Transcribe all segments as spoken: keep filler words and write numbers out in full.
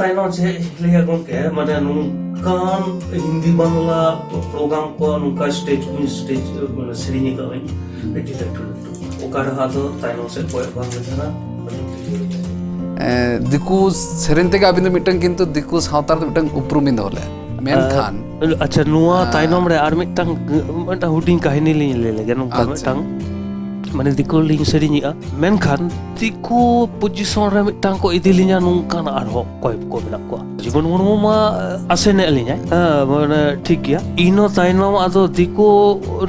ᱛᱟᱭᱱᱚᱢ ᱪᱮᱫ ᱤᱧ ᱞᱟᱹᱭᱟ ᱜᱚᱢᱠᱮ, ᱢᱟᱱᱮ ᱱᱚᱝᱠᱟᱱ ᱦᱤᱱᱫᱤ ᱵᱟᱝᱞᱟ ᱯᱨᱳᱜᱨᱟᱢ ᱠᱚ, ᱱᱚᱝᱠᱟ ᱥᱴᱮᱡᱽ ᱠᱚ, ᱥᱴᱮᱡᱽ ᱢᱟᱱᱮ ᱥᱮᱨᱮᱧ ᱟᱠᱟᱫ ᱟᱹᱧ ᱟᱹᱰᱤ ᱞᱟᱹᱴᱩ ᱞᱟᱹᱴᱩ᱾ ᱚᱠᱟ ᱨᱮᱦᱚᱸ ᱟᱫᱚ ᱛᱟᱭᱱᱚᱢ ᱥᱮᱫ ᱠᱚᱭᱚᱜ ᱵᱟᱝ ᱦᱩᱭ ᱠᱟᱱᱟ᱾ ᱮ, ᱫᱤᱠᱩ ᱥᱮᱨᱮᱧ ᱛᱮᱜᱮ ᱟᱹᱵᱤᱱ ᱫᱚ ᱢᱤᱫᱴᱟᱝ ᱠᱤᱱᱛᱩ ᱫᱤᱠᱩ ᱥᱟᱶᱛᱟ ᱨᱮ ᱢᱤᱫᱴᱟᱝ ᱩᱯᱨᱩᱢ ᱵᱤᱱ ᱫᱚᱦᱚ ᱞᱮᱫᱼᱟ᱾ ᱢᱮᱱᱠᱷᱟᱱ ᱟᱪᱪᱷᱟ, ᱱᱚᱣᱟ ᱛᱟᱭᱱᱚᱢ ᱨᱮ ᱟᱨ ᱢᱤᱫᱴᱟᱝ, ᱢᱤᱫᱴᱟᱝ ᱦᱩᱰᱤᱧ ᱠᱟᱹᱦᱱᱤ ᱞᱤᱧ ᱞᱟᱹᱭ ᱞᱮᱜᱮ᱾ ᱱᱚᱝᱠᱟ ᱟᱪᱪᱷᱟ᱾ ᱢᱤᱫᱴᱟᱝ, ᱢᱟᱱᱮ ᱫᱤᱠᱩ ᱞᱤᱧ ᱥᱮᱨᱮᱧᱮᱜᱼᱟ, ᱢᱮᱱᱠᱷᱟᱱ ᱫᱤᱠᱩ ᱯᱚᱡᱤᱥᱚᱱ ᱨᱮ ᱢᱤᱫᱴᱟᱝ ᱠᱚ ᱤᱫᱤ ᱞᱤᱧᱟ, ᱱᱚᱝᱠᱟᱱ ᱟᱨᱦᱚᱸ ᱚᱠᱚᱭ ᱠᱚ ᱢᱮᱱᱟᱜ ᱠᱚᱣᱟ᱾ ᱡᱤᱵᱚᱱ ᱢᱩᱨᱢᱩ ᱢᱟ ᱟᱥᱮᱱᱮᱫ ᱞᱤᱧᱟᱭ, ᱦᱮᱸ, ᱢᱟᱱᱮ ᱴᱷᱤᱠ ᱜᱮᱭᱟ᱾ ᱤᱱᱟᱹ ᱛᱟᱭᱱᱚᱢ ᱟᱫᱚ ᱫᱤᱠᱩ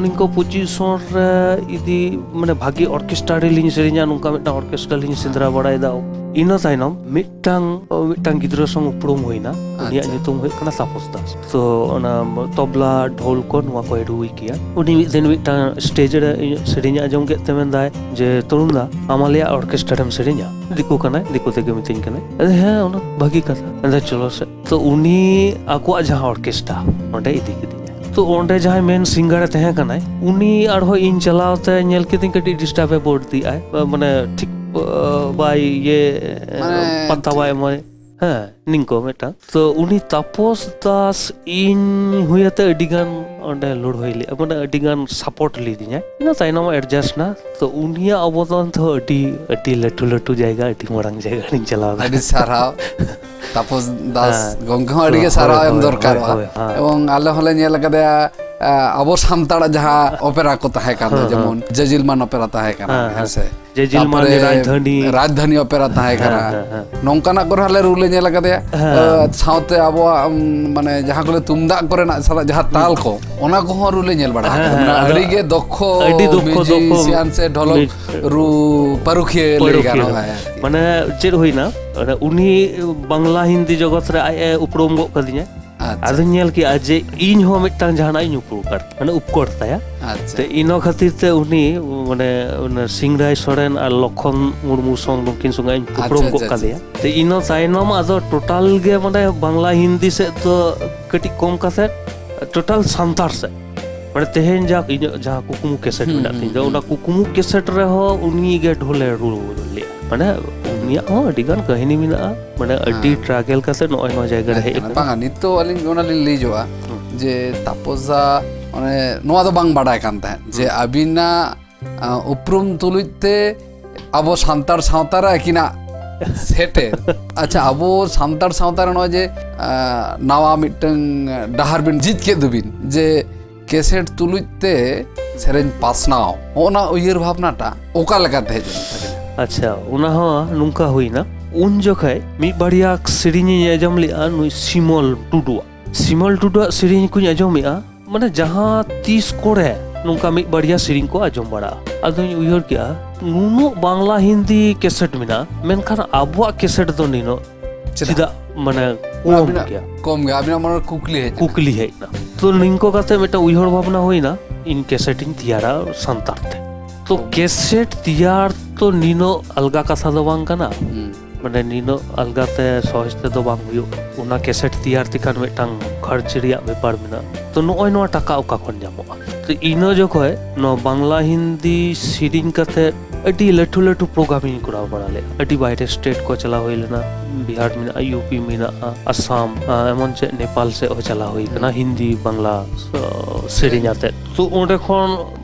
ᱱᱤᱝᱠᱚ ᱯᱚᱡᱤᱥᱚᱱ ᱨᱮ ᱤᱫᱤ, ᱢᱟᱱᱮ ᱵᱷᱟᱜᱤ ᱚᱨᱠᱮᱥᱴᱨᱟ ᱨᱮᱞᱤᱧ ᱥᱮᱨᱮᱧᱟ, ᱱᱚᱝᱠᱟ ᱢᱤᱫᱴᱟᱝ ᱚᱨᱠᱮᱥᱴᱨᱟ ᱞᱤᱧ ᱥᱮᱸᱫᱽᱨᱟ ᱵᱟᱲᱟᱭᱮᱫᱟ᱾ ᱤᱱᱟᱹ ᱛᱟᱭᱱᱚᱢ ᱢᱤᱫᱴᱟᱝ, ᱢᱤᱫᱴᱟᱝ ᱜᱤᱫᱽᱨᱟᱹ ᱥᱚᱝ ᱩᱯᱨᱩᱢ ᱦᱩᱭᱱᱟ, ᱩᱱᱤᱭᱟᱜ ᱟᱪᱪᱷᱟ᱾ ᱧᱩᱛᱩᱢ ᱦᱩᱭᱩᱜ ᱠᱟᱱᱟ ᱛᱟᱯᱚᱥ ᱫᱟᱥ᱾ ᱛᱚ ᱚᱱᱟ ᱛᱚᱵᱞᱟ, ᱰᱷᱳᱞ ᱠᱚ, ᱱᱚᱣᱟ ᱠᱚᱭ ᱨᱩᱭ ᱜᱮᱭᱟ᱾ ᱩᱱᱤ ᱢᱤᱫ ᱫᱤᱱ ᱢᱤᱫᱴᱟᱝ ᱥᱴᱮᱡᱽ ᱨᱮ ᱤᱧᱟᱹᱜ ᱥᱮᱨᱮᱧ ᱟᱸᱡᱚᱢ ᱠᱮᱫ ᱛᱮ ᱢᱮᱱᱫᱟᱭ ᱡᱮ, "ᱛᱚᱨᱩᱱ ᱫᱟ, ᱟᱢ ᱟᱞᱮᱭᱟᱜ ᱚᱨᱠᱮᱥᱴᱨᱟ ᱨᱮᱢ ᱥᱮᱨᱮᱧᱟ?" ᱫᱤᱠᱩ ᱠᱟᱱᱟᱭ, ᱫᱤᱠᱩ ᱛᱮᱜᱮ ᱢᱤᱛᱟᱹᱧ ᱠᱟᱱᱟᱭ᱾ ᱟᱫᱚ ᱦᱮᱸ, ᱚᱱᱟ ᱵᱷᱟᱹᱜᱤ ᱠᱟᱛᱷᱟ᱾ ᱢᱮᱱᱫᱟᱭ, "ᱪᱚᱞᱚ ᱥᱮ᱾" ᱛᱚ ᱩᱱᱤ ᱟᱠᱚᱣᱟᱜ ᱡᱟᱦᱟᱸ ᱚᱨᱠᱮᱥᱴᱨᱟ, ᱚᱸᱰᱮ ᱤᱫᱤ ᱠᱤᱫᱤᱧᱟᱭ᱾ ᱛᱚ ᱚᱸᱰᱮ ᱡᱟᱦᱟᱸᱭ ᱢᱮᱱ ᱥᱤᱝᱜᱟᱨ ᱮ ᱛᱟᱦᱮᱸ ᱠᱟᱱᱟᱭ, ᱩᱱᱤ ᱟᱨᱦᱚᱸ ᱤᱧ ᱪᱟᱞᱟᱣ ᱛᱮ ᱧᱮᱞ ᱠᱤᱫᱤᱧ ᱠᱟᱹᱴᱤᱡ ᱰᱤᱥᱴᱟᱨᱵ ᱮ ᱵᱟᱹᱲᱛᱤᱜᱼᱟᱭ, ᱢᱟᱱᱮ ᱴᱷᱤᱠ, ᱟ, ᱵᱟᱭ ᱤᱭᱟᱹ, ᱢᱟᱱᱮ ᱯᱟᱛᱟ ᱵᱟᱭ ᱮᱢᱟᱭ᱾ ᱦᱮᱸ, ᱱᱤᱝᱠᱚ ᱢᱤᱫᱴᱟᱝ᱾ ᱛᱚ ᱩᱱᱤ ᱛᱟᱯᱚᱥ ᱫᱟᱥ ᱤᱧ ᱦᱩᱭᱟᱛᱮ ᱟᱹᱰᱤ ᱜᱟᱱ ᱚᱸᱰᱮ ᱞᱟᱹᱲᱦᱟᱹᱭ ᱞᱮᱫᱼᱟ, ᱢᱟᱱᱮ ᱟᱹᱰᱤ ᱜᱟᱱ ᱥᱟᱯᱳᱨᱴ ᱞᱤᱫᱤᱧᱟᱭ᱾ ᱤᱱᱟᱹ ᱛᱟᱭᱱᱚᱢ ᱮᱰᱡᱟᱥᱴ ᱱᱟ᱾ ᱛᱚ ᱩᱱᱤᱭᱟᱜ ᱚᱵᱚᱫᱟᱱ ᱛᱮᱦᱚᱸ ᱟᱹᱰᱤ, ᱟᱹᱰᱤ ᱞᱟᱹᱴᱩ ᱞᱟᱹᱴᱩ ᱡᱟᱭᱜᱟ, ᱟᱹᱰᱤ ᱢᱟᱨᱟᱝ ᱡᱟᱭᱜᱟ ᱨᱤᱧ ᱪᱟᱞᱟᱣ ᱮᱱᱟ᱾ ᱟᱹᱰᱤ ᱥᱟᱨᱦᱟᱣ᱾ ᱛᱟᱯᱚᱥ ᱫᱟᱥ ᱦᱮᱸ᱾ ᱜᱚᱝᱠᱮ ᱦᱚᱸ ᱟᱹᱰᱤ ᱜᱮ ᱦᱳᱭ, ᱥᱟᱨᱦᱟᱣ ᱦᱳᱭ, ᱮᱢ ᱦᱳᱭ, ᱫᱚᱨᱠᱟᱨᱚᱜᱼᱟ᱾ ᱦᱳᱭ, ᱦᱮᱸ᱾ ᱮᱵᱚᱝ ᱟᱞᱮ ᱦᱚᱸᱞᱮ ᱧᱮᱞ ᱟᱠᱟᱫᱟ, ᱟ, ᱟᱵᱚ ᱥᱟᱱᱛᱟᱲᱟᱜ ᱡᱟᱦᱟᱸ ᱚᱯᱮᱨᱟ ᱠᱚ ᱛᱟᱦᱮᱸ ᱠᱟᱱ ᱫᱚ, ᱦᱮᱸ, ᱦᱮᱸ᱾ ᱡᱮᱢᱚᱱ ᱡᱟᱡᱤᱞ ᱢᱟᱱ ᱚᱯᱮᱨᱟ ᱛᱟᱦᱮᱸ ᱠᱟᱱᱟ, ᱦᱮᱸ, ᱦᱮᱸ᱾ ᱦᱮᱸ ᱥᱮ? ᱡᱟᱡᱤᱞ ᱢᱟᱱ, ᱛᱟᱯᱚᱨᱮ ᱨᱟᱡᱽᱫᱷᱟᱱᱤ᱾ ᱨᱟᱡᱽᱫᱷᱟᱱᱤ ᱚᱯᱮᱨᱟ ᱛᱟᱦᱮᱸ ᱠᱟᱱᱟ᱾ ᱦᱮᱸ, ᱦᱮᱸ, ᱦᱮᱸ᱾ ᱱᱚᱝᱠᱟᱱᱟᱜ ᱠᱚᱨᱮ ᱦᱚᱸᱞᱮ ᱨᱩ ᱞᱮ ᱧᱮᱞ ᱟᱠᱟᱫᱮᱭᱟ᱾ ᱦᱮᱸ᱾ ᱟ, ᱥᱟᱶᱛᱮ ᱟᱵᱚᱣᱟᱜ, ᱩᱢ, ᱢᱟᱱᱮ ᱡᱟᱦᱟᱸ ᱠᱚ ᱞᱟᱹᱭ ᱛᱩᱢᱫᱟᱜ ᱠᱚᱨᱮᱱᱟᱜ ᱥᱟᱞᱟᱜ ᱡᱟᱦᱟᱸ ᱛᱟᱞ ᱠᱚ, ᱚᱱᱟ ᱠᱚᱦᱚᱸ ᱨᱩ ᱞᱮ ᱧᱮᱞ ᱵᱟᱲᱟ ᱦᱮᱸ, ᱟᱠᱟᱫᱟ᱾ ᱦᱮᱸ, ᱢᱟᱱᱮ ᱟᱫᱚ ᱟᱹᱰᱤ ᱜᱮ ᱫᱚᱠᱷᱚ ᱟᱹᱰᱤ ᱫᱚᱠᱷᱚ, ᱫᱚᱠᱷᱚ musician ᱥᱮ ᱰᱷᱚᱞᱚᱠ ᱢᱤᱭᱩᱡ- ᱨᱩ ᱯᱟᱹᱨᱩᱠᱷᱤᱭᱟᱹ ᱞᱟᱹᱭ ᱯᱟᱹᱨᱩᱠᱷᱤᱭᱟᱹ᱾ ᱜᱟᱱᱚᱜᱼᱟ ᱟᱨᱠᱤ᱾ ᱢᱟᱱᱮ ᱪᱮᱫ ᱦᱩᱭᱱᱟ, ᱢᱟᱱᱮ ᱩᱱᱤ ᱵᱟᱝᱞᱟ ᱦᱤᱱᱫᱤ ᱡᱚᱜᱚᱛ ᱨᱮ ᱟᱡ ᱮ ᱩᱯᱨᱩᱢ ᱜᱚᱫ ᱠᱟᱫᱤᱧᱟ᱾ ᱟᱪᱪᱷᱟ᱾ ᱟᱫᱚᱧ ᱧᱮᱞ ᱠᱮᱜᱼᱟ ᱡᱮ ᱤᱧ ᱦᱚᱸ ᱢᱤᱫᱴᱟᱝ ᱡᱟᱦᱟᱱᱟᱜ ᱤᱧ ᱩᱯᱨᱩᱢ ᱠᱟᱫ, ᱢᱟᱱᱮ ᱩᱯᱠᱚᱨ ᱛᱟᱭᱟ᱾ ᱟᱪᱪᱷᱟ᱾ ᱛᱮ ᱤᱱᱟᱹ ᱠᱷᱟᱹᱛᱤᱨ ᱛᱮ ᱩᱱᱤ, ᱢᱟᱱᱮ, ᱚᱱᱟ ᱥᱤᱝᱨᱟᱭ ᱥᱚᱨᱮᱱ ᱟᱨ ᱞᱚᱠᱷᱚᱱ ᱢᱩᱨᱢᱩ ᱥᱚᱝ ᱱᱩᱠᱤᱱ ᱥᱚᱸᱜᱮ ᱤᱧ ᱩᱯᱨᱩᱢ ᱟᱪᱪᱷᱟ, ᱜᱚᱫ ᱟᱪᱪᱷᱟ, ᱠᱟᱫᱮᱭᱟ᱾ ᱛᱮ ᱤᱱᱟᱹ ᱛᱟᱭᱱᱚᱢ ᱟᱫᱚ ᱴᱳᱴᱟᱞ ᱜᱮ, ᱢᱟᱱᱮ, ᱵᱟᱝᱞᱟ ᱦᱤᱱᱫᱤ ᱥᱮᱫ ᱫᱚ ᱠᱟᱹᱴᱤᱡ ᱠᱚᱢ ᱠᱟᱛᱮ ᱴᱳᱴᱟᱞ ᱥᱟᱱᱛᱟᱲ ᱥᱮᱫ᱾ ᱢᱟᱱᱮ, ᱛᱮᱦᱮᱧ ᱡᱟ ᱤᱧᱟᱹᱜ ᱡᱟᱦᱟᱸ ᱠᱩᱠᱢᱩ ᱠᱮᱥᱮᱴ ᱦᱩᱸ, ᱢᱮᱱᱟᱜ ᱦᱩᱸ, ᱛᱤᱧ ᱫᱚ, ᱦᱩᱸ᱾ ᱚᱱᱟ ᱠᱩᱠᱢᱩ ᱠᱮᱥᱮᱴ ᱨᱮᱦᱚᱸ ᱩᱱᱤ ᱜᱮ ᱰᱷᱳᱞᱮ ᱨᱩ ᱞᱮᱫᱼᱟ᱾ ᱢᱟᱱᱮ, ᱩᱱᱤᱭᱟᱜ ᱦᱚᱸ ᱟᱹᱰᱤ ᱜᱟᱱ ᱠᱟᱹᱦᱱᱤ ᱢᱮᱱᱟᱜᱼᱟ, ᱢᱟᱱᱮ ᱟᱹᱰᱤ ᱦᱮᱸ᱾ ᱴᱨᱟᱜᱮᱞ ᱠᱟᱛᱮ ᱱᱚᱜᱼᱚᱭ ᱱᱚᱣᱟ ᱡᱟᱭᱜᱟ ᱨᱮ ᱦᱮᱡ ᱟᱠᱟᱱᱟ᱾ ᱵᱟᱝᱟ, ᱱᱤᱛᱚᱜ ᱟᱹᱞᱤᱧ ᱚᱱᱟ ᱞᱤᱧ ᱞᱟᱹᱭ ᱡᱚᱜᱼᱟ ᱦᱩᱸ᱾ ᱡᱮ ᱛᱟᱯᱚᱥ ᱫᱟ, ᱚᱱᱮ ᱱᱚᱣᱟ ᱫᱚ ᱵᱟᱝ ᱵᱟᱰᱟᱭ ᱠᱟᱱ ᱛᱟᱦᱮᱸᱫ ᱡᱮ ᱦᱩᱸ᱾ ᱟᱹᱵᱤᱱᱟᱜ, ᱟ, ᱩᱯᱨᱩᱢ ᱛᱩᱞᱩᱡ ᱛᱮ ᱟᱵᱚ ᱥᱟᱱᱛᱟᱲ ᱥᱟᱶᱛᱟ ᱨᱮ ᱟᱹᱠᱤᱱᱟᱜ ᱥᱮᱴᱮᱨ᱾ ᱟᱪᱪᱷᱟ, ᱟᱵᱚ ᱥᱟᱱᱛᱟᱲ ᱥᱟᱶᱛᱟ ᱨᱮ ᱱᱚᱜᱼᱚᱭ ᱡᱮ, ᱟ, ᱱᱟᱣᱟ ᱢᱤᱫᱴᱟᱝ ᱰᱟᱦᱟᱨ ᱵᱤᱱ ᱡᱷᱤᱡ ᱠᱮᱫ ᱫᱚᱵᱤᱱ ᱡᱮ ᱠᱮᱥᱮᱴ ᱛᱩᱞᱩᱡ ᱛᱮ ᱥᱮᱨᱮᱧ ᱯᱟᱥᱱᱟᱣ, ᱦᱚᱸᱜᱼᱚ ᱱᱟ ᱩᱭᱦᱟᱹᱨ ᱵᱷᱟᱵᱽᱱᱟᱴᱟ ᱚᱠᱟ ᱞᱮᱠᱟᱛᱮ ᱦᱮᱡ ᱮᱱ ᱛᱟᱵᱤᱱᱟ? ᱟᱪᱪᱷᱟ, ᱚᱱᱟ ᱦᱚᱸ ᱱᱚᱝᱠᱟ ᱦᱩᱭᱱᱟ᱾ ᱩᱱ ᱡᱚᱠᱷᱮᱡ ᱢᱤᱫ ᱵᱟᱨᱭᱟ ᱥᱮᱨᱮᱧ ᱤᱧ ᱟᱸᱡᱚᱢ ᱞᱮᱜᱼᱟ ᱱᱩᱭ ᱥᱤᱢᱚᱞ ᱴᱩᱰᱩᱣᱟᱜ᱾ ᱥᱤᱢᱚᱞ ᱴᱩᱰᱩᱣᱟᱜ ᱥᱮᱨᱮᱧ ᱠᱚᱧ ᱟᱸᱡᱚᱢᱮᱜᱼᱟ, ᱢᱟᱱᱮ ᱡᱟᱦᱟᱸ ᱛᱤᱥ ᱠᱚᱨᱮ ᱱᱚᱝᱠᱟ ᱢᱤᱫ ᱵᱟᱨᱭᱟ ᱥᱮᱨᱮᱧ ᱠᱚ ᱟᱸᱡᱚᱢ ᱵᱟᱲᱟᱜᱼᱟ᱾ ᱟᱫᱚᱧ ᱩᱭᱦᱟᱹᱨ ᱠᱮᱜᱼᱟ, ᱱᱩᱱᱟᱹᱜ ᱵᱟᱝᱞᱟ ᱦᱤᱱᱫᱤ ᱠᱮᱥᱮᱴ ᱢᱮᱱᱟᱜᱼᱟ, ᱢᱮᱱᱠᱷᱟᱱ ᱟᱵᱚᱣᱟᱜ ᱠᱮᱥᱮᱴ ᱫᱚ ᱱᱤᱱᱟᱹᱜ ᱪᱮᱫᱟᱜ? ᱪᱮᱫᱟᱜ ᱢᱟᱱᱮ ᱠᱚᱢ ᱟᱹᱵᱤᱱᱟᱜ ᱜᱮᱭᱟ? ᱠᱚᱢ ᱜᱮᱭᱟ, ᱟᱹᱵᱤᱱᱟᱜ ᱢᱚᱱᱮ ᱨᱮ ᱠᱩᱠᱞᱤ ᱦᱮᱡ ᱮᱱᱟ᱾ ᱠᱩᱠᱞᱤ ᱦᱮᱡ ᱮᱱᱟ᱾ ᱛᱚ ᱱᱤᱝᱠᱚ ᱠᱟᱛᱮ ᱢᱤᱫᱴᱟᱝ ᱩᱭᱦᱟᱹᱨ ᱵᱷᱟᱵᱽᱱᱟ ᱦᱩᱭᱱᱟ, ᱤᱧ ᱠᱮᱥᱮᱴ ᱤᱧ ᱛᱮᱭᱟᱨᱟ ᱥᱟᱱᱛᱟᱲ ᱛᱮ᱾ ᱛᱚ ᱠᱮᱥᱮᱴ ᱛᱮᱭᱟᱨ ᱛᱚ ᱱᱤᱱᱟᱹᱜ ᱟᱞᱜᱟ ᱠᱟᱛᱷᱟ ᱫᱚ ᱵᱟᱝ ᱠᱟᱱᱟ᱾ ᱦᱩᱸ᱾ ᱢᱟᱱᱮ ᱱᱤᱱᱟᱹᱜ ᱟᱞᱜᱟ ᱛᱮ ᱥᱚᱦᱚᱡ ᱛᱮᱫᱚ ᱵᱟᱝ ᱦᱩᱭᱩᱜ᱾ ᱚᱱᱟ ᱠᱮᱥᱮᱴ ᱛᱮᱭᱟᱨ ᱛᱮᱠᱷᱟᱱ ᱢᱤᱫᱴᱟᱝ ᱠᱷᱚᱨᱪ ᱨᱮᱭᱟᱜ ᱵᱮᱯᱟᱨ ᱢᱮᱱᱟᱜᱼᱟ᱾ ᱛᱚ ᱱᱚᱜᱼᱚᱭ ᱱᱚᱣᱟ ᱴᱟᱠᱟ ᱚᱠᱟ ᱠᱷᱚᱱ ᱧᱟᱢᱚᱜᱼᱟ? ᱛᱚ ᱤᱱᱟᱹ ᱡᱚᱠᱷᱚᱡ ᱱᱚᱣᱟ ᱵᱟᱝᱞᱟ ᱦᱤᱱᱫᱤ ᱥᱮᱨᱮᱧ ᱠᱟᱛᱮ ᱟᱹᱰᱤ ᱞᱟᱹᱴᱩ ᱞᱟᱹᱴᱩ ᱯᱨᱳᱜᱨᱟᱢ ᱤᱧ ᱠᱚᱨᱟᱣ ᱵᱟᱲᱟ ᱞᱮᱫᱼᱟ᱾ ᱟᱹᱰᱤ ᱵᱟᱭᱨᱮ ᱥᱴᱮᱴ ᱠᱚ ᱪᱟᱞᱟᱣ ᱦᱩᱭ ᱞᱮᱱᱟ, ᱵᱤᱦᱟᱨ ᱢᱮᱱᱟᱜᱼᱟ, ᱤᱭᱩ ᱯᱤ ᱢᱮᱱᱟᱜᱼᱟ, ᱟᱥᱟᱢ, ᱟᱨ ᱮᱢᱚᱱ ᱪᱮᱫ ᱱᱮᱯᱟᱞ ᱥᱮᱫ ᱦᱚᱸ ᱪᱟᱞᱟᱣ ᱦᱩᱭ ᱠᱟᱱᱟ, ᱦᱩᱸ᱾ ᱦᱤᱱᱫᱤ ᱵᱟᱝᱞᱟ, ᱟᱸ, ᱥᱮᱨᱮᱧ ᱟᱛᱮᱫ᱾ ᱛᱚ ᱚᱸᱰᱮ ᱠᱷᱚᱱ